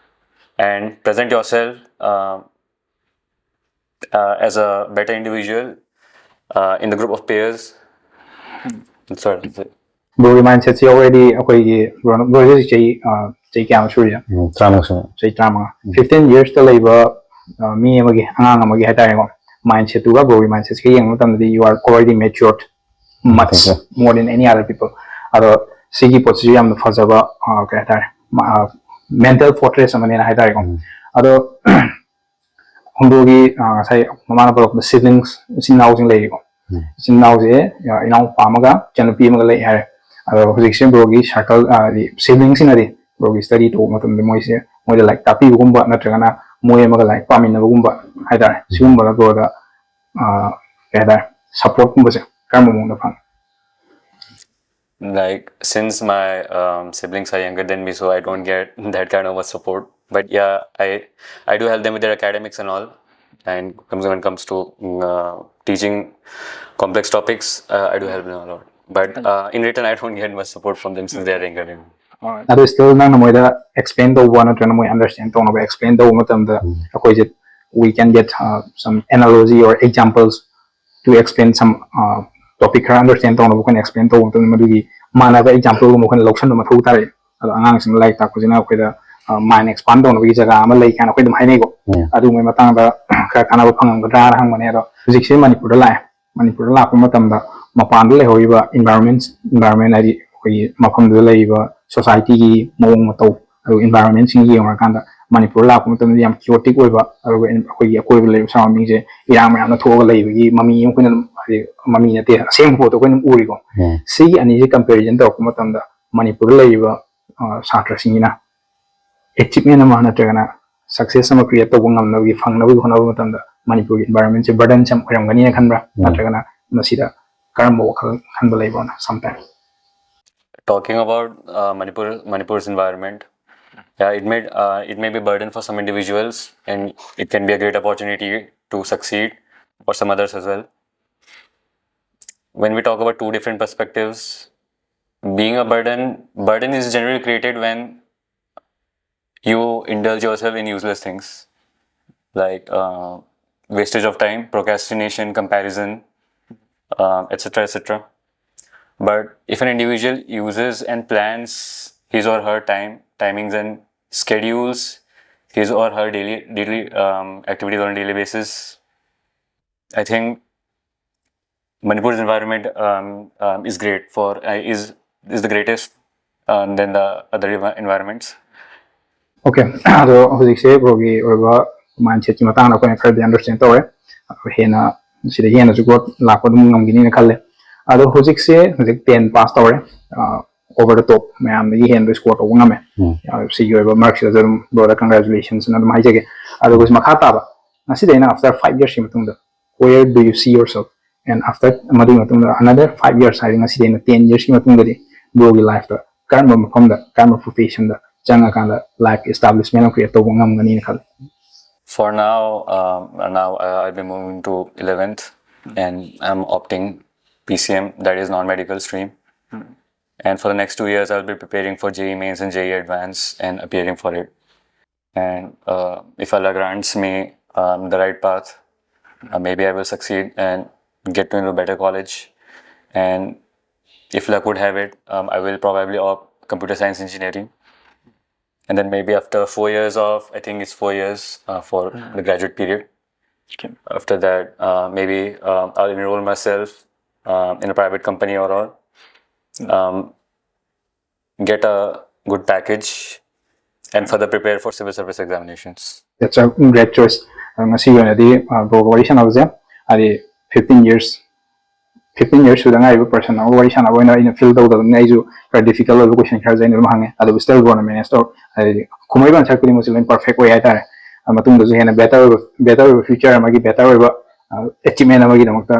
and present yourself uh, uh, as a better individual uh, in the group of peers. Sorry. Broꯒꯤ mindsetꯁꯤ already ꯑꯩꯈꯣꯏꯒꯤ ꯕ꯭ꯔꯣꯅ ꯕ꯭ꯔꯣꯁꯦ ꯍꯧꯖꯤꯛ ꯆꯍꯤ ꯑ, ꯆꯍꯤ ꯀꯌꯥꯃꯨꯛ ꯁꯨꯔꯤꯅꯣ? ꯎꯝ, ꯇꯔꯥꯃꯨꯛ ꯁꯨꯔꯦ. ꯆꯍꯤ ꯇꯔꯥꯃꯉꯥ. Fifteen yearsꯇ ꯂꯩꯕ ꯑ, ꯃꯤ ꯑꯃꯒꯤ, ꯑꯉꯥꯡ ꯑꯃꯒꯤ ꯍꯥꯏꯇꯥꯔꯦꯀꯣ, mindsetꯇꯨꯒ ꯕ꯭ꯔꯣꯒꯤ mindsetꯁꯤꯒ ꯌꯦꯡꯕ ꯃꯇꯝꯗꯗꯤ you are already matured much Thank you. more than any other people. ꯑꯗꯣ ꯁꯤꯒꯤ ꯄꯣꯠꯁꯤꯁꯨ ꯌꯥꯝꯅ ꯐꯖꯕ ꯑ, ꯀꯩ ꯍꯥꯏꯇꯥꯔꯦ, mental fortress ꯑꯃꯅꯦꯅ ꯍꯥꯏꯇꯥꯔꯦꯀꯣ. ꯎꯝ. ꯑꯗꯣ ꯕ꯭ꯔꯣꯒꯤ ꯑ, ꯉꯁꯥꯏ ꯃꯃꯥꯅ ꯄꯨꯔꯛꯄꯗ siblings, ꯏꯆꯤꯟ ꯏꯅꯥꯎꯁꯤꯡ ꯂꯩꯔꯤꯀꯣ. ꯎꯝ. ꯏꯆꯤꯟ ꯏꯅꯥꯎꯁꯦ ꯑ, ꯏꯅꯥꯎꯄꯥ ꯑꯃꯒ ꯏꯆꯟꯅꯨꯄꯤ ꯑꯃꯒ ꯂꯩ ꯍꯥꯏꯔꯦ. ꯑꯗꯣ ꯍꯧꯖꯤꯛꯁꯦ ꯕ꯭ꯔꯣꯒꯤ circle, ꯍꯥꯏꯗꯤ siblingsꯁꯤꯡꯅꯗꯤ ꯕ꯭ꯔꯣꯒꯤ study ꯇꯧꯕ ꯃꯇꯝꯗ ꯃꯣꯏꯁꯦ, ꯃꯣꯏꯗ ꯂꯥꯏꯔꯤꯛ ꯇꯥꯛꯄꯤꯕꯒꯨꯝꯕ ꯅꯠꯇ꯭ꯔꯒꯅ ꯃꯣꯏ ꯑꯃꯒ ꯂꯥꯏꯔꯤꯛ ꯄꯥꯃꯤꯟꯅꯕꯒꯨꯝꯕ ꯍꯥꯏꯇꯥꯔꯦ, ꯁꯤꯒꯨꯝꯕꯗ ꯕ꯭ꯔꯣꯗ ꯑ, ꯀꯩ ꯍꯥꯏꯇꯥꯔꯦ, supportꯀꯨꯝꯕꯁꯦ ꯀꯔꯝꯕ ꯃꯑꯣꯡꯗ ꯐꯪꯉꯤ? Like, since my um, siblings are younger than me, so I don't get that kind of a support. But yeah, I I do help them with their academics and all. And comes when it comes to mm, uh, teaching complex topics, uh, I do help them a lot. But uh, in return, I don't get much support from them since they are younger than me. ꯑꯗꯣ still ꯅꯪꯅ ꯃꯣꯏꯗ explain ꯇꯧꯕ ꯅꯠꯇ꯭ꯔꯒꯅ ꯃꯣꯏ understand ꯇꯧꯅꯕ explain ꯇꯧꯕ ꯃꯇꯝꯗ ꯎꯝ. ꯑꯩꯈꯣꯏꯁꯦ we can get uh, some analogy or examples to explain some uh, topic ꯈꯔ understand ꯇꯧꯅꯕ ꯑꯩꯈꯣꯏꯅ explain ꯇꯧꯕ ꯃꯇꯝꯗ ꯃꯗꯨꯒꯤ ꯃꯥꯟꯅꯕ exampleꯒꯨꯝꯕ ꯑꯩꯈꯣꯏꯅ ꯂꯧꯁꯟꯕ ꯃꯊꯧ ꯇꯥꯔꯛꯑꯦ. ꯑꯗꯣ ꯑꯉꯥꯡꯁꯤꯡꯅ ꯂꯥꯏꯔꯤꯛ ꯇꯥꯛꯄꯁꯤꯅ ꯑꯩꯈꯣꯏꯗ mind expand ꯇꯧꯅꯕꯒꯤ ꯖꯒꯥ ꯑꯃ ꯂꯩ ꯀꯥꯏꯅ ꯑꯩꯈꯣꯏ ꯑꯗꯨꯝ ꯍꯥꯏꯅꯩꯀꯣ. ꯎꯝ. ꯑꯗꯨꯒꯨꯝꯕꯒꯤ ꯃꯇꯥꯡꯗ ꯈꯔ ꯀꯥꯟꯅꯕ ꯐꯪꯉꯝꯒꯗ꯭ꯔꯥꯅ ꯍꯪꯕꯅꯦ. ꯑꯗꯣ ꯍꯧꯖꯤꯛꯁꯦ ꯃꯅꯤꯄꯨꯔꯗ ꯂꯥꯛꯑꯦ. ꯃꯅꯤꯄꯨꯔꯗ ꯂꯥꯛꯄ ꯃꯇꯝꯗ ꯃꯄꯥꯟꯗ ꯂꯩꯍꯧꯔꯤꯕ environment, environment ꯍꯥꯏꯗꯤ ꯑꯩꯈꯣꯏꯒꯤ ꯃꯐꯝꯗꯨꯗ ꯂꯩꯔꯤꯕ societyꯒꯤ ꯃꯑꯣꯡ ꯃꯇꯧ, ꯑꯗꯨꯒ environmentꯁꯤꯡ ꯌꯦꯡꯉꯨꯔꯀꯥꯟꯗ ꯃꯅꯤꯄꯨꯔ ꯂꯥꯛꯄ ꯃꯇꯝꯗ ꯌꯥꯝ ꯀꯤꯌꯣꯇꯤꯛ ꯑꯣꯏꯕ, ꯑꯗꯨꯒ ꯑꯩꯈꯣꯏꯒꯤ ꯑꯀꯣꯏꯕ ꯂꯩꯔꯤꯕ ꯁꯔꯥꯎꯟꯗꯤꯡꯁꯦ ꯏꯔꯥꯡ ꯃꯌꯥꯝꯅ ꯊꯣꯛꯑꯒ ꯂꯩꯕꯒꯤ ꯃꯃꯤ ꯑꯃ ꯑꯩꯈꯣꯏꯅ ꯑꯗꯨꯝ, ꯍꯥꯏꯗꯤ ꯃꯃꯤ ꯅꯠꯇꯦ, ꯑꯁꯦꯡꯕ ꯄꯣꯠꯇꯣ ꯑꯩꯈꯣꯏꯅ ꯑꯗꯨꯝ ꯎꯔꯤꯀꯣ꯫ ꯎꯝ. ꯁꯤꯒꯤ ꯑꯅꯤꯁꯦ ꯀꯝꯄꯦꯔꯤꯖꯟ ꯇꯧꯔꯛꯄ ꯃꯇꯝꯗ ꯃꯅꯤꯄꯨꯔꯗ ꯂꯩꯔꯤꯕ ꯑ, ꯁꯥꯇ꯭ꯔꯁꯤꯡꯁꯤꯅ ꯑꯦꯆꯤꯞꯃꯦꯟ ꯑꯃ ꯅꯠꯇ꯭ꯔꯒꯅ ꯁꯛꯁꯦꯁ ꯑꯃ ꯀ꯭ꯔꯤꯌꯦꯠ ꯇꯧꯕ ꯉꯝꯅꯕꯒꯤ, ꯐꯪꯅꯕꯒꯤ ꯍꯣꯠꯅꯕ ꯃꯇꯝꯗ ꯃꯅꯤꯄꯨꯔꯒꯤ ꯏꯟꯚꯥꯏꯔꯣꯟꯃꯦꯟꯁꯦ ꯕꯔꯗꯟꯁ ꯌꯥꯝ ꯑꯣꯏꯔꯝꯒꯅꯤꯅ ꯈꯟꯕ꯭ꯔꯥ? ꯎꯝ. ꯅꯠꯇ꯭ꯔꯒꯅ ꯃꯁꯤꯗ ꯀꯔꯝꯕ ꯋꯥꯈꯜ ꯈꯟꯕ ꯂꯩꯕ꯭ꯔꯣꯅ? Sometime Talking about uh, Manipur, Manipur's environment, yeah, it may uh, it may be a burden for some individuals, and it can be a great opportunity to succeed for some others as well. When we talk about two different perspectives, being a burden, burden is generally created when you indulge yourself in useless things like uh, wastage of time, procrastination, comparison, uh, et cetera, et cetera. But if an individual uses and plans his or her time, timings, and schedules his or her daily daily um, activities on a daily basis, I think Manipur's environment um, um, is great for uh, is is the greatest um, than the other envi- environments. Okay, ꯑꯗꯣ ꯍꯧꯖꯤꯛꯁꯦ ꯕ꯭ꯔꯣꯒꯤ ꯑꯣꯏꯕ ꯃꯥꯏꯟꯁꯦꯠꯀꯤ ꯃꯇꯥꯡꯗ ꯑꯩꯈꯣꯏꯅ ꯈꯔꯗꯤ understand ꯇꯧꯔꯦ꯫ ꯑꯗꯣ ꯍꯦꯟꯅ ꯁꯤꯗ ꯍꯦꯟꯅꯁꯨ ꯒ꯭ꯔꯣꯠ ꯂꯥꯛꯄ ꯑꯗꯨꯝ ꯉꯝꯒꯅꯤꯅ ꯈꯜꯂꯦ꯫ ꯑꯗꯣ ꯍꯧꯖꯤꯛꯁꯦ, ꯍꯧꯖꯤꯛ ꯇꯦꯟ ꯄꯥꯁ ꯇꯧꯔꯦ, ꯑꯣꯚꯔ ꯗ ꯇꯣꯞ ꯃꯌꯥꯝꯗꯒꯤ ꯍꯦꯟꯕ ꯁ꯭ꯀꯣꯔ ꯇꯧꯕ ꯉꯝꯃꯦ꯫ ꯎꯝ. ꯑ, ꯁꯤꯒꯤ ꯑꯣꯏꯕ ꯃꯔꯛꯁꯤꯗꯁꯨ ꯑꯗꯨꯝ ꯕ꯭ꯔꯣꯗ ꯀꯪꯒ꯭ꯔꯦꯆꯨꯂꯦꯁꯟꯁꯅ ꯑꯗꯨꯝ ꯍꯥꯏꯖꯒꯦ꯫ ꯑꯗꯨꯒ ꯃꯈꯥ ꯇꯥꯕ, ꯉꯁꯤꯗꯩꯅ after five yearsꯀꯤ ꯃꯇꯨꯡꯗ, where do you see yourself? And after, ꯃꯗꯨꯒꯤ ꯃꯇꯨꯡꯗ another five years ꯍꯥꯏꯗꯤ ꯉꯁꯤꯗꯩꯅ ten yearsꯀꯤ ꯃꯇꯨꯡꯗꯗꯤ ꯕ꯭ꯔꯣꯒꯤ ꯂꯥꯏꯐꯇ ꯀꯔꯝꯕ ꯃꯐꯝꯗ, ꯀꯔꯝꯕ ꯄ꯭ꯔꯣꯐꯦꯁꯟꯗ ꯆꯪꯉꯀꯥꯟꯗ ꯂꯥꯏꯐ ꯏꯁꯇꯥꯕ꯭ꯂꯤꯁꯃꯦꯟ ꯑꯃ ꯀ꯭ꯔꯤꯌꯦꯠ ꯇꯧꯕ ꯉꯝꯒꯅꯤꯅ ꯈꯜꯂꯤ? For now, um, now uh, I'll be moving to eleventh, and I'm opting P C M, that is non-medical stream. And for the next two years, I'll be preparing for J E E mains and J E E advance and appearing for it. And uh, if Allah grants me um, the right path, uh, maybe I will succeed and get to into a better college. And if luck would have it, um, I will probably opt computer science engineering. And then maybe after four years of, I think it's four years uh, for the graduate period. Okay. After that, uh, maybe um, I'll enroll myself um, in a private company or all. Um, get a good package, And further prepare for civil service examinations. That's a great choice. ꯑꯗꯣ ꯉꯁꯤꯒꯤ ꯑꯣꯏꯅꯗꯤ ꯕ꯭ꯔꯣꯒ ꯋꯥꯔꯤ ꯁꯥꯟꯅꯕꯁꯦ ꯍꯥꯏꯗꯤ fifteen years fifteen years ꯁꯨꯗ ꯉꯥꯏꯔꯤꯕ person ꯑꯃꯒ ꯋꯥꯔꯤ ꯁꯥꯟꯅꯕ ꯑꯣꯏꯅ ꯑꯩꯅ ꯐꯤꯜ ꯇꯧꯗꯕꯅꯤꯅ ꯑꯩꯁꯨ ꯈꯔ ꯗꯤꯐꯤꯀꯜꯠ ꯑꯣꯏꯕ ꯀꯣꯏꯁꯟ ꯈꯔꯁꯦ ꯑꯩꯅ ꯑꯗꯨꯝ ꯍꯪꯉꯦ꯫ ꯑꯗꯨꯕꯨ ꯁ꯭ꯇꯤꯜ ꯕ꯭ꯔꯣꯅ ꯃꯦꯅꯦꯖ ꯇꯧ ꯍꯥꯏꯗꯤ ꯈꯨꯝꯃꯛꯏꯕ ꯑꯟꯁꯔ ꯈꯨꯗꯤꯡꯃꯛꯁꯦ ꯂꯣꯏꯅ ꯄꯔꯐꯦꯛ ꯑꯣꯏ ꯍꯥꯏꯇꯥꯔꯦ꯫ ꯃꯇꯨꯡꯗꯁꯨ ꯍꯦꯟꯅ ꯕꯦꯇꯔ ꯑꯣꯏꯕ ꯕꯦꯇꯔ ꯑꯣꯏꯕ ꯐ꯭ꯌꯨꯆꯔ ꯑꯃꯒꯤ ꯕꯦꯇꯔ ꯑꯣꯏꯕ ꯑꯦꯆꯤꯞꯃꯦꯟ ꯑꯃꯒꯤꯗꯃꯛꯇ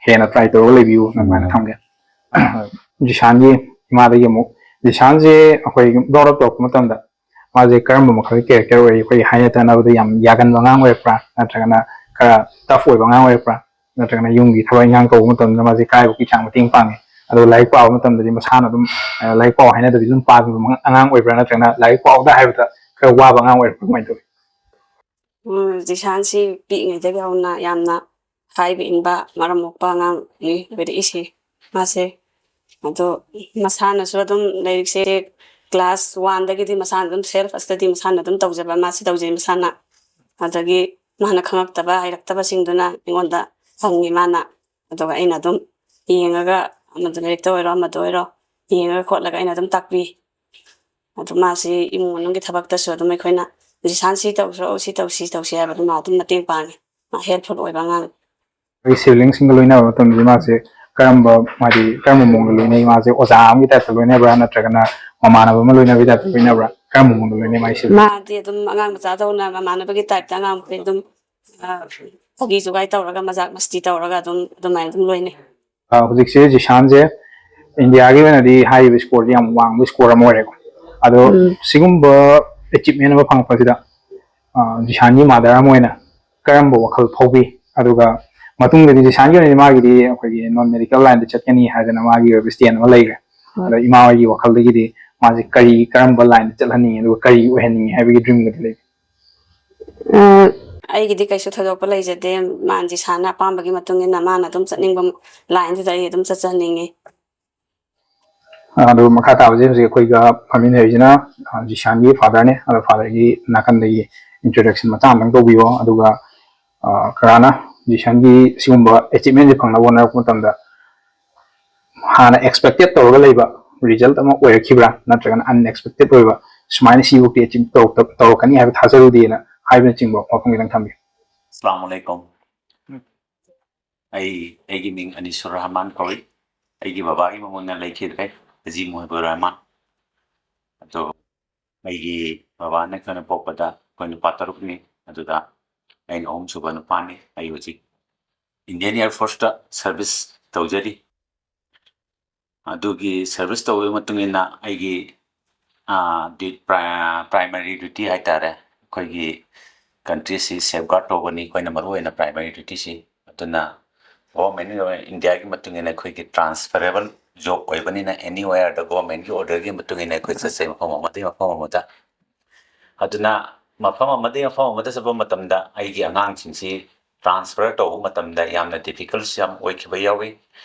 ꯍꯦꯟꯅ ꯇ꯭ꯔꯥꯏ ꯇꯧꯔꯒ ꯂꯩꯕꯤꯌꯨ ꯑꯗꯨꯃꯥꯏꯅ ꯊꯝꯒꯦ꯫ ꯖꯤꯁꯥꯟꯒꯤ ꯏꯃꯥꯗꯒꯤ ꯑꯃꯨꯛ ꯖꯤꯁꯥꯟꯁꯦ ꯑꯩꯈꯣꯏ ꯕ꯭ꯔꯣꯠ ꯑꯞ ꯇꯧꯔꯛꯄ ꯃꯇꯝꯗ ꯃꯥꯁꯦ ꯀꯔꯝꯕ ꯃꯈꯜꯒꯤ ꯀꯦꯔꯦꯛꯇꯔ ꯑꯣꯏ? ꯑꯩꯈꯣꯏꯒꯤ ꯍꯥꯏꯅ ꯇꯥꯟꯅꯕꯗ ꯌꯥꯝ ꯌꯥꯒꯟꯕ ꯑꯉꯥꯡ ꯑꯣꯏꯔꯛꯄ꯭ꯔꯥ, ꯅꯠꯇ꯭ꯔꯒꯅ ꯈꯔ ꯇꯐ ꯑꯣꯏꯕ ꯑꯉꯥꯡ ꯑꯣꯏꯔꯛꯄ꯭ꯔꯥ, ꯅꯠꯇ꯭ꯔꯒꯅ ꯌꯨꯝꯒꯤ ꯊꯕꯛ ꯏꯟꯈꯥꯡ ꯇꯧꯕ ꯃꯇꯝꯗ ꯃꯥꯁꯦ ꯀꯥꯏꯕꯒꯤ ꯆꯥꯡ ꯃꯇꯦꯡ ꯄꯥꯡꯉꯦ, ꯑꯗꯣ ꯂꯥꯏꯔꯤꯛ ꯄꯥꯕ ꯃꯇꯝꯗꯗꯤ ꯃꯁꯥꯅ ꯑꯗꯨꯝ ꯂꯥꯏꯔꯤꯛ ꯄꯥꯎ ꯍꯥꯏꯅꯗꯕꯤ ꯑꯗꯨꯝ ꯄꯥꯕ ꯑꯉꯥꯡ ꯑꯣꯏꯕ꯭ꯔꯥ, ꯅꯠꯇ꯭ꯔꯒꯅ ꯂꯥꯏꯔꯤꯛ ꯄꯥꯎꯗ ꯍꯥꯏꯕꯗ ꯈꯔ ꯋꯥꯕ ꯑꯉꯥꯡ ꯑꯣꯏꯔꯛꯄ꯭ꯔꯥ, ꯀꯃꯥꯏꯅ ꯇꯧꯏ? ꯖꯤꯁꯥꯟꯁꯤ ꯄꯤꯛꯏꯉꯩꯗꯒꯤ ꯍꯧꯅ ꯌꯥꯝꯅ ꯍꯥꯏꯕ ꯏꯟꯕ, ꯃꯔꯝ ꯃꯣꯛꯄ ꯑꯉꯥꯡꯅꯤ ꯑꯣꯏꯔꯛꯏꯁꯦ ꯃꯥꯁꯦ꯫ ꯑꯗꯣ ꯃꯁꯥꯅꯁꯨ ꯑꯗꯨꯝ ꯂꯥꯏꯔꯤꯛꯁꯦ ꯀ꯭ꯂꯥꯁ ꯋꯥꯟꯗꯒꯤꯗꯤ ꯃꯁꯥꯅ ꯑꯗꯨꯝ ꯁꯦꯜꯐ ꯁ꯭ꯇꯗꯤ ꯃꯁꯥꯅ ꯑꯗꯨꯝ ꯇꯧꯖꯕ, ꯃꯥꯁꯤ ꯇꯧꯖꯩ ꯃꯁꯥꯅ꯫ ꯑꯗꯒꯤ ꯃꯥꯅ ꯈꯪꯉꯛꯇꯕ ꯍꯩꯔꯛꯇꯕꯁꯤꯡꯗꯨꯅ ꯑꯩꯉꯣꯟꯗ ꯍꯪꯉꯤ ꯃꯥꯅ꯫ ꯑꯗꯨꯒ ꯑꯩꯅ ꯑꯗꯨꯝ ꯌꯦꯡꯉꯒ, ꯑꯃꯗ ꯂꯥꯏꯔꯤꯛꯇ ꯑꯣꯏꯔꯣ ꯑꯃꯗ ꯑꯣꯏꯔꯣ, ꯌꯦꯡꯉꯒ ꯈꯣꯠꯂꯒ ꯑꯩꯅ ꯑꯗꯨꯝ ꯇꯥꯛꯄꯤ꯫ ꯑꯗꯨ ꯃꯥꯁꯤ ꯏꯃꯨꯡ ꯃꯅꯨꯡꯒꯤ ꯊꯕꯛꯇꯁꯨ ꯑꯗꯨꯝ ꯑꯩꯈꯣꯏꯅ ꯖꯤꯁꯥꯟ ꯁꯤ ꯇꯧꯁꯤ ꯁꯤ ꯇꯧꯁꯤ ꯇꯧꯁꯤ ꯍꯥꯏꯕꯗꯨ ꯃꯥ ꯑꯗꯨꯝ ꯃꯇꯦꯡ ꯄꯥꯡꯉꯤ꯫ ꯃꯥ ꯍꯦꯜꯞꯐꯨꯜ ꯑꯣꯏꯕ ꯑꯉꯥꯡ꯫ ꯑꯩꯈꯣꯏꯒꯤ ꯁꯤꯕ꯭ꯂꯤꯡꯁꯤꯡꯒ ꯂꯣꯏꯅꯕ ꯃꯇꯝꯗꯗꯤ ꯃꯥꯁꯦ ꯀꯔꯝꯕ ꯍꯥꯏꯗꯤ ꯀꯔꯝꯕ ꯃꯑꯣꯡꯗ ꯂꯣꯏꯅꯩ? ꯃꯥꯁꯦ ꯑꯣꯖꯥ ꯑꯃꯒꯤ ꯇꯥꯏꯞꯇ ꯂꯣꯏꯅꯕ꯭ꯔꯥ, ꯅꯠꯇ꯭ꯔꯒꯅ ꯃꯃꯥꯟꯅꯕ ꯑꯃ ꯂꯣꯏꯅꯕꯒꯤ ꯇꯥꯏꯞꯇ ꯂꯣꯏꯅꯕ꯭ꯔꯥ? ꯀꯔꯝꯕ ꯃꯑꯣꯡꯗ ꯂꯣꯏꯅꯩ ꯃꯥꯏ ꯁꯤꯕ꯭ꯂꯤꯡ? ꯃꯥꯗꯤ ꯑꯗꯨꯝ ꯑꯉꯥꯡ ꯃꯆꯥꯗꯧꯅ ꯃꯃꯥꯟꯅꯕꯒꯤ ꯇꯥꯏꯞꯇ ꯑꯉꯥꯡ ꯃꯈꯩ ꯑꯗꯨꯝ ꯐꯥꯒꯤ ꯖꯨꯒꯥꯏ ꯇꯧꯔꯒ, ꯃꯖꯥꯛ ꯃꯁꯇꯤ ꯇꯧꯔꯒ ꯑꯗꯨꯝ ꯑꯗꯨꯃꯥꯏꯅ ꯑꯗꯨꯝ ꯂꯣꯏꯅꯩ꯫ ꯍꯧꯖꯤꯛꯁꯦ ꯖꯤꯁꯥꯟꯁꯦ ꯏꯟꯗꯤꯌꯥꯒꯤ ꯑꯣꯏꯅꯗꯤ ꯍꯥꯏꯔꯤꯕ ꯁ꯭ꯀꯣꯔꯗꯤ ꯌꯥꯝ ꯋꯥꯡꯕ ꯁ꯭ꯀꯣꯔ ꯑꯃ ꯑꯣꯏꯔꯦꯀꯣ꯫ ꯑꯗꯣ ꯁꯤꯒꯨꯝꯕ ꯑꯦꯆꯤꯞꯃꯦꯟ ꯑꯃ ꯐꯪꯉꯛꯄꯁꯤꯗ ꯖꯤꯁꯥꯟꯒꯤ ꯃꯥꯗꯔ ꯑꯃ ꯑꯣꯏꯅ ꯀꯔꯝꯕ ꯋꯥꯈꯜ ꯐꯥꯎꯕꯤ? ꯑꯗꯨꯒ ꯃꯇꯨꯡꯗꯗꯤ ꯖꯤꯁꯥꯟꯒꯤ ꯑꯣꯏꯅꯗꯤ ꯃꯥꯒꯤꯗꯤ ꯑꯩꯈꯣꯏꯒꯤ ꯅꯣꯟ ꯃꯦꯗꯤꯀꯦꯜ ꯂꯥꯏꯟꯗ ꯆꯠꯀꯅꯤ ꯍꯥꯏꯗꯅ ꯃꯥꯒꯤ ꯑꯣꯏꯕ ꯁ꯭ꯇꯦꯟ ꯑꯃ ꯂꯩꯈ꯭ꯔꯦ꯫ ꯑꯗꯣ ꯏꯃꯥ ꯍꯣꯏꯒꯤ ꯋꯥꯈꯜꯗꯒꯤꯗꯤ ꯃꯥꯁꯦ ꯀꯔꯤ, ꯀꯔꯝꯕ ꯂꯥꯏꯟꯗ ꯆꯠꯍꯟꯅꯤꯡꯉꯤ, ꯑꯗꯨꯒ ꯀꯔꯤ ꯑꯣꯏꯍꯟꯅꯤꯡꯉꯤ ꯍꯥꯏꯕꯒꯤ ꯗ꯭ꯔꯤꯝꯒꯗꯤ ꯂꯩ? ꯑꯩꯒꯤꯗꯤ ꯀꯩꯁꯨ ꯊꯣꯏꯗꯣꯛꯄ ꯂꯩꯖꯗꯦ꯫ ꯃꯥꯅ ꯖꯤꯁꯥꯟꯅ ꯑꯄꯥꯝꯕꯒꯤ ꯃꯇꯨꯡ ꯏꯟꯅ ꯃꯥꯅ ꯑꯗꯨꯝ ꯆꯠꯅꯤꯡꯕ ꯂꯥꯏꯟꯗꯨꯗ ꯑꯩ ꯑꯗꯨꯝ ꯆꯠꯆꯍꯟꯅꯤꯡꯉꯤ꯫ ꯑꯗꯨ ꯃꯈꯥ ꯇꯥꯕꯁꯦ ꯍꯧꯖꯤꯛ ꯑꯩꯈꯣꯏꯒ ꯐꯝꯃꯤꯟꯅꯔꯤꯁꯤꯅ ꯖꯤꯁꯥꯟꯒꯤ ꯐꯥꯗꯔꯅꯦ꯫ ꯑꯗꯣ ꯐꯥꯗꯔꯒꯤ ꯅꯥꯀꯟꯗꯒꯤ ꯏꯟꯇ꯭ꯔꯣꯗꯛꯁꯟ ꯃꯆꯥ ꯑꯃꯇꯪ ꯇꯧꯕꯤꯌꯣ꯫ ꯑꯗꯨꯒ ꯀꯔꯥꯅ ꯖꯤꯁꯥꯟꯒꯤ ꯁꯤꯒꯨꯝꯕ ꯑꯦꯆꯤꯞꯃꯦꯟꯁꯦ ꯐꯪꯅꯕ ꯍꯣꯠꯅꯔꯛꯄ ꯃꯇꯝꯗ ꯍꯥꯟꯅ ꯑꯦꯛꯁꯄꯦꯛꯇꯦꯠ ꯇꯧꯔꯒ ꯂꯩꯕ ꯔꯤꯖꯜꯠ ꯑꯃ ꯑꯣꯏꯔꯛꯈꯤꯕ꯭ꯔꯥ, ꯅꯠꯇ꯭ꯔꯒꯅ ꯑꯟꯑꯦꯛꯁꯄꯦꯛꯇꯦꯠ ꯑꯣꯏꯕ ꯁꯨꯃꯥꯏꯅ ꯁꯤꯕꯨ ꯄꯦ ꯇꯧꯔꯛꯀꯅꯤ ꯍꯥꯏꯕ ꯊꯥꯖꯔꯨꯗꯦꯅ ꯍꯥꯏꯕꯅꯆꯤꯡꯕ ꯋꯥꯐꯝ ꯈꯤꯇꯪ ꯊꯝꯕꯤꯌꯨ꯫ ꯑꯁꯂꯥꯃꯨ ꯑꯂꯩꯀꯨꯝ꯫ ꯑꯩ ꯑꯩꯒꯤ ꯃꯤꯡ ꯑꯅꯤꯁꯨꯔ ꯔꯍꯃꯥꯟ ꯀꯧꯏ꯫ ꯑꯩꯒꯤ ꯕꯕꯥꯒꯤ ꯃꯃꯤꯡꯅ ꯂꯩꯈꯤꯗ꯭ꯔꯦ, ꯍꯖꯤ ꯃꯨꯍꯤꯕꯨꯔ ꯔꯍꯃꯥꯟ꯫ ꯑꯗꯣ ꯑꯩꯒꯤ ꯕꯕꯥꯅ ꯑꯩꯈꯣꯏꯅ ꯄꯣꯛꯄꯗ ꯑꯩꯈꯣꯏ ꯅꯨꯄꯥ ꯇꯔꯨꯛꯅꯤ꯫ ꯑꯗꯨꯗ ꯑꯩꯅ ꯑꯍꯨꯝꯁꯨꯕ ꯅꯨꯄꯥꯅꯤ꯫ ꯑꯩ ꯍꯧꯖꯤꯛ ꯏꯟꯗꯤꯌꯟ ꯑꯦꯌꯔ ꯐꯣꯔꯁꯇ ꯁꯔꯚꯤꯁ ꯇꯧꯖꯔꯤ꯫ ꯑꯗꯨꯒꯤ ꯁꯔꯚꯤꯁ ꯇꯧꯕꯒꯤ ꯃꯇꯨꯡ ꯏꯟꯅ ꯑꯩꯒꯤ ꯄ꯭ꯔꯥꯏꯃꯔꯤ ꯗ꯭ꯌꯨꯇꯤ ꯍꯥꯏꯇꯥꯔꯦ, ꯑꯩꯈꯣꯏꯒꯤ ꯀꯟꯇ꯭ꯔꯤꯁꯤ ꯁꯦꯐꯒꯥꯔꯗ ꯇꯧꯕꯅꯤ ꯑꯩꯈꯣꯏꯅ ꯃꯔꯨꯑꯣꯏꯅ ꯄ꯭ꯔꯥꯏꯃꯔꯤ ꯗ꯭ꯌꯨꯇꯤꯁꯤ꯫ ꯑꯗꯨꯅ ꯒꯣꯔꯃꯦꯟ ꯑꯣꯐ ꯏꯟꯗꯤꯌꯥꯒꯤ ꯃꯇꯨꯡ ꯏꯟꯅ ꯑꯩꯈꯣꯏꯒꯤ ꯇ꯭ꯔꯥꯟꯁꯐꯔꯦꯕꯜ ꯖꯣꯕ ꯑꯣꯏꯕꯅꯤꯅ ꯑꯦꯅꯤꯋꯦꯌꯔꯗ ꯒꯣꯔꯃꯦꯟꯒꯤ ꯑꯣꯔꯗꯔꯒꯤ ꯃꯇꯨꯡ ꯏꯟꯅ ꯑꯩꯈꯣꯏ ꯆꯠꯆꯩ, ꯃꯐꯝ ꯑꯃꯗꯒꯤ ꯃꯐꯝ ꯑꯃꯗ꯫ ꯑꯗꯨꯅ ꯃꯐꯝ ꯑꯃꯗꯒꯤ ꯃꯐꯝ ꯑꯃꯗ ꯆꯠꯄ ꯃꯇꯝꯗ ꯑꯩꯒꯤ ꯑꯉꯥꯡꯁꯤꯡꯁꯤ ꯇ꯭ꯔꯥꯟꯁꯐꯔ ꯇꯧꯕ ꯃꯇꯝꯗ ꯌꯥꯝꯅ ꯗꯤꯐꯤꯀꯜꯠꯁ ꯌꯥꯝ ꯑꯣꯏꯈꯤꯕ ꯌꯥꯎꯏ꯫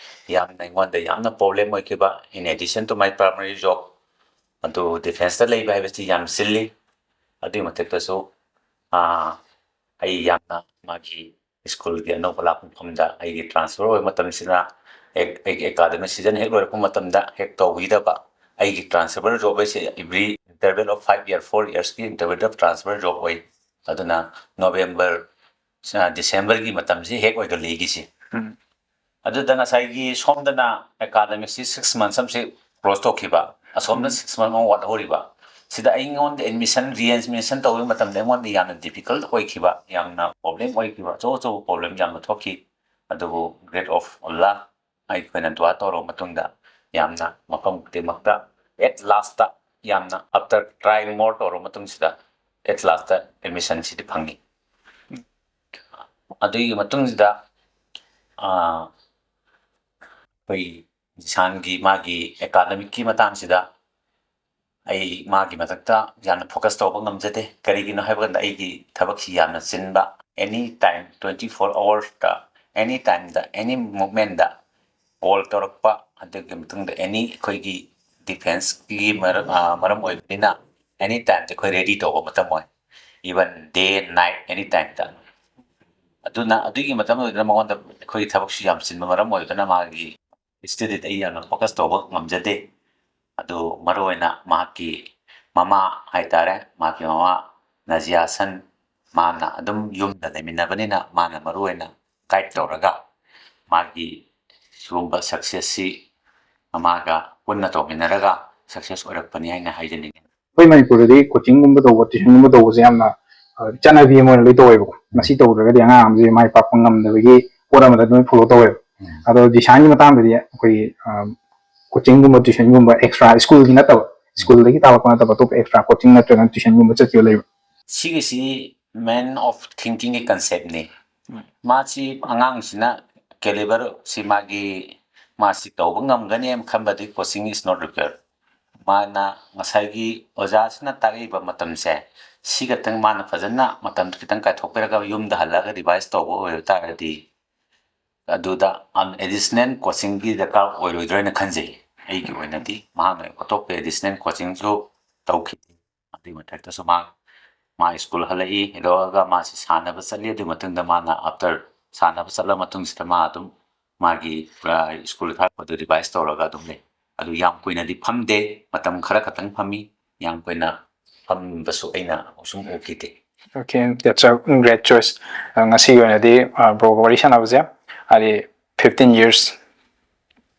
ꯌꯥꯝꯅ ꯑꯩꯉꯣꯟꯗ ꯌꯥꯝꯅ ꯄ꯭ꯔꯣꯕ꯭ꯂꯦꯝ ꯑꯣꯏꯈꯤꯕ, in addition to my primary job, ꯑꯗꯨ ꯗꯤꯐꯦꯟꯁꯇ ꯂꯩꯕ ꯍꯥꯏꯕꯁꯤ ꯌꯥꯝ ꯆꯤꯜꯂꯤ꯫ ꯑꯗꯨꯒꯤ ꯃꯊꯛꯇꯁꯨ ꯑꯩ ꯌꯥꯝꯅ ꯃꯥꯒꯤ ꯁ꯭ꯀꯨꯜꯒꯤ ꯑꯅꯧꯕ ꯂꯥꯛꯄ ꯃꯐꯝꯗ ꯑꯩꯒꯤ ꯇ꯭ꯔꯥꯟꯁꯐꯔ ꯑꯣꯏꯕ ꯃꯇꯝꯁꯤꯗ ꯑꯩꯒꯤ ꯑꯦꯀꯥꯗꯃꯤꯛ ꯁꯤꯖꯟ ꯍꯦꯛ ꯂꯣꯏꯔꯛꯄ ꯃꯇꯝꯗ ꯍꯦꯛ ꯇꯧꯕꯤꯗꯕ꯫ ꯑꯩꯒꯤ ꯇ꯭ꯔꯥꯟꯁꯐꯔ ꯖꯣꯕ ꯍꯥꯏꯁꯦ every interval of five year, four yearsꯀꯤ intervalꯗ ꯇ꯭ꯔꯥꯟꯁꯐꯔ ꯖꯣꯕ ꯑꯣꯏ꯫ ꯑꯗꯨꯅ ꯅꯣꯕꯦꯝꯕꯔ, ꯗꯤꯁꯦꯝꯕꯔꯒꯤ ꯃꯇꯝꯁꯤ ꯍꯦꯛ ꯑꯣꯏꯒꯜꯂꯤ ꯑꯩꯒꯤꯁꯤ꯫ ꯑꯗꯨꯗ ꯉꯁꯥꯏꯒꯤ ꯁꯣꯝꯗꯅ ꯑꯦꯀꯥꯗꯃꯤꯛꯁꯤ ꯁꯤꯛꯁ ꯃꯟꯊꯁ ꯑꯃꯁꯤ ꯀ꯭ꯂꯣꯖ ꯇꯧꯈꯤꯕ, ꯑꯁꯣꯝꯗ ꯁꯤꯛꯁ ꯃꯟꯊ ꯑꯃ ꯋꯥꯠꯍꯧꯔꯤꯕ꯫ ꯁꯤꯗ ꯑꯩꯉꯣꯟꯗ ꯑꯦꯗꯃꯤꯁꯟ, ꯔꯤꯑꯦꯗꯃꯤꯁꯟ ꯇꯧꯕ ꯃꯇꯝꯗ ꯑꯩꯉꯣꯟꯗ ꯌꯥꯝꯅ ꯗꯤꯐꯤꯀꯜꯠ ꯑꯣꯏꯈꯤꯕ, ꯌꯥꯝꯅ ꯄ꯭ꯔꯣꯕ꯭ꯂꯦꯝ ꯑꯣꯏꯈꯤꯕ, ꯑꯆꯧ ꯑꯆꯧꯕ ꯄ꯭ꯔꯣꯕ꯭ꯂꯦꯝ ꯌꯥꯝꯅ ꯊꯣꯛꯈꯤ꯫ ꯑꯗꯨꯕꯨ ꯒ꯭ꯔꯦꯠ ꯑꯣꯐ ꯑꯜꯂꯥ, ꯑꯩꯈꯣꯏꯅ ꯗꯨꯋꯥ ꯇꯧꯔꯕ ꯃꯇꯨꯡꯗ ꯌꯥꯝꯅ ꯃꯐꯝ ꯈꯨꯗꯤꯡꯃꯛꯇ at lastꯇ, ꯌꯥꯝꯅ after try more ꯇꯧꯔꯕ ꯃꯇꯨꯡꯁꯤꯗ at lastꯇ ꯑꯦꯗꯃꯤꯁꯟꯁꯤꯗꯤ ꯐꯪꯉꯤ꯫ ꯑꯗꯨꯒꯤ ꯃꯇꯨꯡꯁꯤꯗ ꯑꯩꯈꯣꯏ ꯖꯤꯁꯥꯟꯒꯤ ꯃꯥꯒꯤ ꯑꯦꯀꯥꯗꯃꯤꯛꯀꯤ ꯃꯇꯥꯡꯁꯤꯗ ꯑꯩ ꯃꯥꯒꯤ ꯃꯊꯛꯇ ꯌꯥꯝꯅ ꯐꯣꯀꯁ ꯇꯧꯕ ꯉꯝꯖꯗꯦ꯫ ꯀꯔꯤꯒꯤꯅꯣ ꯍꯥꯏꯕ ꯀꯥꯟꯗ ꯑꯩꯒꯤ ꯊꯕꯛꯁꯤ ꯌꯥꯝꯅ ꯆꯤꯟꯕ, ꯑꯦꯅꯤ ꯇꯥꯏꯝ, twenty four hoursꯇ, ꯑꯦꯅꯤ ꯇꯥꯏꯝꯗ, ꯑꯦꯅꯤ ꯃꯨꯞꯃꯦꯟꯗ ꯀꯣꯜ ꯇꯧꯔꯛꯄ, ꯑꯗꯨꯒꯤ ꯃꯇꯨꯡꯗ ꯑꯦꯅꯤ ꯑꯩꯈꯣꯏꯒꯤ ꯗꯤꯐꯦꯟꯁꯀꯤ ꯃꯔꯝ ꯑꯣꯏꯕꯅꯤꯅ ꯑꯦꯅꯤ ꯇꯥꯏꯝꯗ ꯑꯩꯈꯣꯏ ꯔꯦꯗꯤ ꯇꯧꯕ ꯃꯇꯝ ꯑꯣꯏ, even day night, ꯑꯦꯅꯤ ꯇꯥꯏꯝꯗ꯫ ꯑꯗꯨꯅ ꯑꯗꯨꯒꯤ ꯃꯇꯝ ꯑꯣꯏꯗꯨꯅ ꯃꯉꯣꯟꯗ ꯑꯩꯈꯣꯏꯒꯤ ꯊꯕꯛꯁꯨ ꯌꯥꯝ ꯆꯤꯟꯕ ꯃꯔꯝ ꯑꯣꯏꯗꯨꯅ ꯃꯥꯒꯤ ꯁ꯭ꯇꯗꯤꯗ ꯑꯩ ꯌꯥꯝꯅ ꯐꯣꯀꯁ ꯇꯧꯕ ꯉꯝꯖꯗꯦ꯫ ꯑꯗꯨ ꯃꯔꯨꯑꯣꯏꯅ ꯃꯍꯥꯛꯀꯤ ꯃꯃꯥ ꯍꯥꯏꯇꯥꯔꯦ, ꯃꯍꯥꯛꯀꯤ ꯃꯃꯥ ꯅꯖꯤꯌꯥ ꯁꯟ, ꯃꯥꯅ ꯑꯗꯨꯝ ꯌꯨꯝꯗ ꯂꯩꯃꯤꯟꯅꯕꯅꯤꯅ ꯃꯥꯅ ꯃꯔꯨ ꯑꯣꯏꯅ ꯒꯥꯏꯗ ꯇꯧꯔꯒ ꯃꯥꯒꯤ ꯁꯤꯒꯨꯝꯕ ꯁꯛꯁꯦꯁꯁꯤ ꯃꯃꯥꯒ ꯄꯨꯟꯅ ꯇꯧꯃꯤꯟꯅꯔꯒ ꯁꯛꯁꯦꯁ ꯑꯣꯏꯔꯛꯄꯅꯤ ꯍꯥꯏꯅ ꯍꯥꯏꯖꯅꯤꯡꯉꯤ꯫ ꯑꯩꯈꯣꯏ ꯃꯅꯤꯄꯨꯔꯗꯗꯤ ꯀꯣꯆꯤꯡꯒꯨꯝꯕ ꯇꯧꯕ, ꯇ꯭ꯌꯨꯁꯟꯒꯨꯝꯕ ꯇꯧꯕꯁꯦ ꯌꯥꯝꯅ, ꯑ, ꯆꯠꯅꯕꯤ ꯑꯃ ꯑꯣꯏꯅ ꯂꯣꯏ ꯇꯧꯋꯦꯕꯀꯣ꯫ ꯃꯁꯤ ꯇꯧꯗ꯭ꯔꯒꯗꯤ ꯑꯉꯥꯡ ꯑꯃꯁꯦ ꯃꯥꯏ ꯄꯥꯛꯄ ꯉꯝꯗꯕꯒꯤ ꯄꯣꯠ ꯑꯃꯗ ꯂꯣꯏ ꯐꯣꯂꯣ ꯇꯧꯋꯦꯕ꯫ ꯎꯝ꯫ ꯑꯗꯣ ꯖꯤꯁꯥꯟꯒꯤ ꯃꯇꯥꯡꯗꯗꯤ ꯑꯩꯈꯣꯏꯒꯤ, ꯑ, ꯀꯣꯆꯤꯡꯒꯨꯝꯕ, ꯇ꯭ꯌꯨꯁꯟꯒꯨꯝꯕ, ꯑꯦꯛꯁꯇ꯭ꯔꯥ ꯁ꯭ꯀꯨꯜꯒꯤ ꯅꯠꯇꯕ, ꯁ꯭ꯀꯨꯜꯗꯒꯤ ꯇꯥꯛꯂꯛꯄ ꯅꯠꯇꯕ ꯑꯇꯣꯞꯄ ꯑꯦꯛꯁꯇ꯭ꯔꯥ ꯀꯣꯆꯤꯡ ꯅꯠꯇ꯭ꯔꯒꯅ ꯇ꯭ꯌꯨꯁꯟꯒꯨꯝꯕ ꯆꯠꯈꯤꯕ ꯂꯩꯕ꯭ꯔꯥ? ꯁꯤꯒꯤꯁꯤ ꯃꯦꯟ ꯑꯣꯐ ꯊꯤꯡꯀꯤꯡꯒꯤ ꯀꯟꯁꯦꯞꯅꯤ꯫ ꯎꯝ꯫ ꯃꯥꯁꯤ ꯑꯉꯥꯡꯁꯤꯅ ꯀꯦꯂꯤꯕꯔꯁꯤ ꯃꯥꯒꯤ, ꯃꯥꯁꯤ ꯇꯧꯕ ꯉꯝꯒꯅꯤ ꯍꯥꯏꯅ ꯈꯟꯕꯗꯤ coaching is not required꯫ ꯃꯥꯅ ꯉꯁꯥꯏꯒꯤ ꯑꯣꯖꯥꯁꯤꯅ ꯇꯥꯛꯂꯛꯏꯕ ꯃꯇꯝꯁꯦ, ꯁꯤ ꯈꯛꯇꯪ ꯃꯥꯅ ꯐꯖꯅ ꯃꯇꯝ ꯈꯤꯇꯪ ꯀꯥꯏꯊꯣꯛꯄꯤꯔꯒ ꯌꯨꯝꯗ ꯍꯜꯂꯒ ꯔꯤꯚꯥꯏꯁ ꯇꯧꯕ ꯑꯣꯏꯕ ꯇꯥꯔꯒꯗꯤ, ꯑꯗꯨꯗ ꯑꯦꯗꯤꯁꯅꯦꯜ ꯀꯣꯆꯤꯡꯒꯤ ꯗꯔꯀꯥꯔ ꯑꯣꯏꯔꯣꯏꯗ꯭ꯔꯅ ꯈꯟꯖꯩ꯫ ꯑꯩꯒꯤ ꯑꯣꯏꯅꯗꯤ ꯃꯍꯥꯛꯅ ꯑꯇꯣꯞꯄ ꯑꯦꯗꯤꯁꯅꯦꯜ ꯀꯣꯆꯤꯡꯁꯨ ꯇꯧꯈꯤꯗꯦ꯫ ꯑꯗꯨꯒꯤ ꯃꯊꯛꯇꯁꯨ ꯃꯥ, ꯃꯥ ꯁ꯭ꯀꯨꯜ ꯍꯜꯂꯛꯏ, ꯍꯜꯂꯛꯑꯒ ꯃꯥꯁꯤ ꯁꯥꯟꯅꯕ ꯆꯠꯂꯤ꯫ ꯑꯗꯨꯒꯤ ꯃꯇꯨꯡꯗ ꯃꯥꯅ, after ꯁꯥꯟꯅꯕ ꯆꯠꯂ ꯃꯇꯨꯡꯁꯤꯗ ꯃꯥ ꯑꯗꯨꯝ ꯃꯥꯒꯤ, ꯑ, ꯁ꯭ꯀꯨꯜ ꯊꯥꯔꯛꯄꯗꯨ ꯔꯤꯚꯥꯏꯁ ꯇꯧꯔꯒ ꯑꯗꯨꯝ ꯂꯩ꯫ ꯑꯗꯨ ꯌꯥꯝ ꯀꯨꯏꯅꯗꯤ ꯐꯝꯗꯦ, ꯃꯇꯝ ꯈꯔ ꯈꯛꯇꯪ ꯐꯝꯃꯤ꯫ ꯌꯥꯝ ꯀꯨꯏꯅ ꯐꯝꯕꯁꯨ ꯑꯩꯅ ꯁꯨꯝ ꯎꯈꯤꯗꯦ꯫ Okay, that's a great choice. ꯑ, ꯉꯁꯤꯒꯤ ꯑꯣꯏꯅꯗꯤ, ꯑ, ꯕ꯭ꯔꯣꯒ ꯋꯥꯔꯤ ꯁꯥꯟꯅꯕꯁꯦ, ꯍꯥꯏꯗꯤ, fifteen years,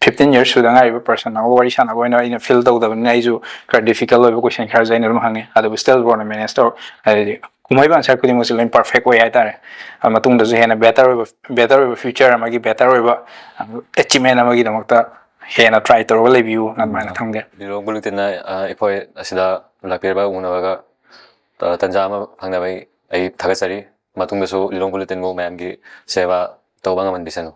fifteen years ꯁꯨꯗ ꯉꯥꯏꯔꯤꯕ ꯄꯔꯁꯟ ꯑꯃꯒ ꯋꯥꯔꯤ ꯁꯥꯟꯅꯕ ꯑꯣꯏꯅ ꯑꯩꯅ ꯐꯤꯜ ꯇꯧꯗꯕꯅꯤꯅ ꯑꯩꯁꯨ ꯈꯔ ꯗꯤꯐꯤꯀꯜꯠ ꯑꯣꯏꯕ ꯀꯣꯏꯁꯟ ꯈꯔꯁꯨ ꯑꯩꯅ ꯑꯗꯨꯝ ꯍꯪꯉꯦ꯫ ꯑꯗꯨꯕꯨ ꯁ꯭ꯇꯤꯜ ꯕ꯭ꯔꯣꯅ ꯃꯦꯅꯦꯖ ꯇꯧꯔ, ꯍꯥꯏꯗꯤ, ꯀꯨꯝꯍꯩ ꯃꯥꯟꯁꯥ ꯈꯨꯗꯤꯡꯃꯛꯁꯦ ꯂꯣꯏꯅ ꯄꯔꯐꯦꯛ ꯑꯣꯏ ꯍꯥꯏꯇꯥꯔꯦ꯫ ꯑ, ꯃꯇꯨꯡꯗꯁꯨ ꯍꯦꯟꯅ ꯕꯦꯇꯔ ꯑꯣꯏꯕ, ꯕꯦꯇꯔ ꯑꯣꯏꯕ ꯐ꯭ꯌꯨꯆꯔ ꯑꯃꯒꯤ, ꯕꯦꯇꯔ ꯑꯣꯏꯕ ꯑꯦꯆꯤꯞꯃꯦꯟ ꯑꯃꯒꯤꯗꯃꯛꯇ ꯍꯦꯟꯅ ꯇ꯭ꯔꯥꯏ ꯇꯧꯔꯒ ꯂꯩꯕꯤꯌꯨ, ꯑꯗꯨꯃꯥꯏꯅ ꯊꯝꯒꯦ꯫ ꯂꯤꯂꯣꯡ ꯕꯨꯂꯦꯇꯤꯟꯅ, ꯑ, ꯑꯩꯈꯣꯏ ꯑꯁꯤꯗ ꯂꯥꯛꯄꯤꯔꯕ ꯎꯅꯕꯒ, ꯑ, ꯇꯟꯖꯥ ꯑꯃ ꯐꯪꯅꯕ ꯑꯩ, ꯑꯩ ꯊꯥꯒꯠꯆꯔꯤ꯫ ꯃꯇꯨꯡꯗꯁꯨ ꯂꯤꯂꯣꯡ ꯕꯨꯂꯦꯇꯤꯟꯕꯨ ꯃꯌꯥꯝꯒꯤ ꯁꯦꯕꯥ ꯇꯧꯕ ꯉꯝꯍꯟꯕꯤꯁꯅꯨ꯫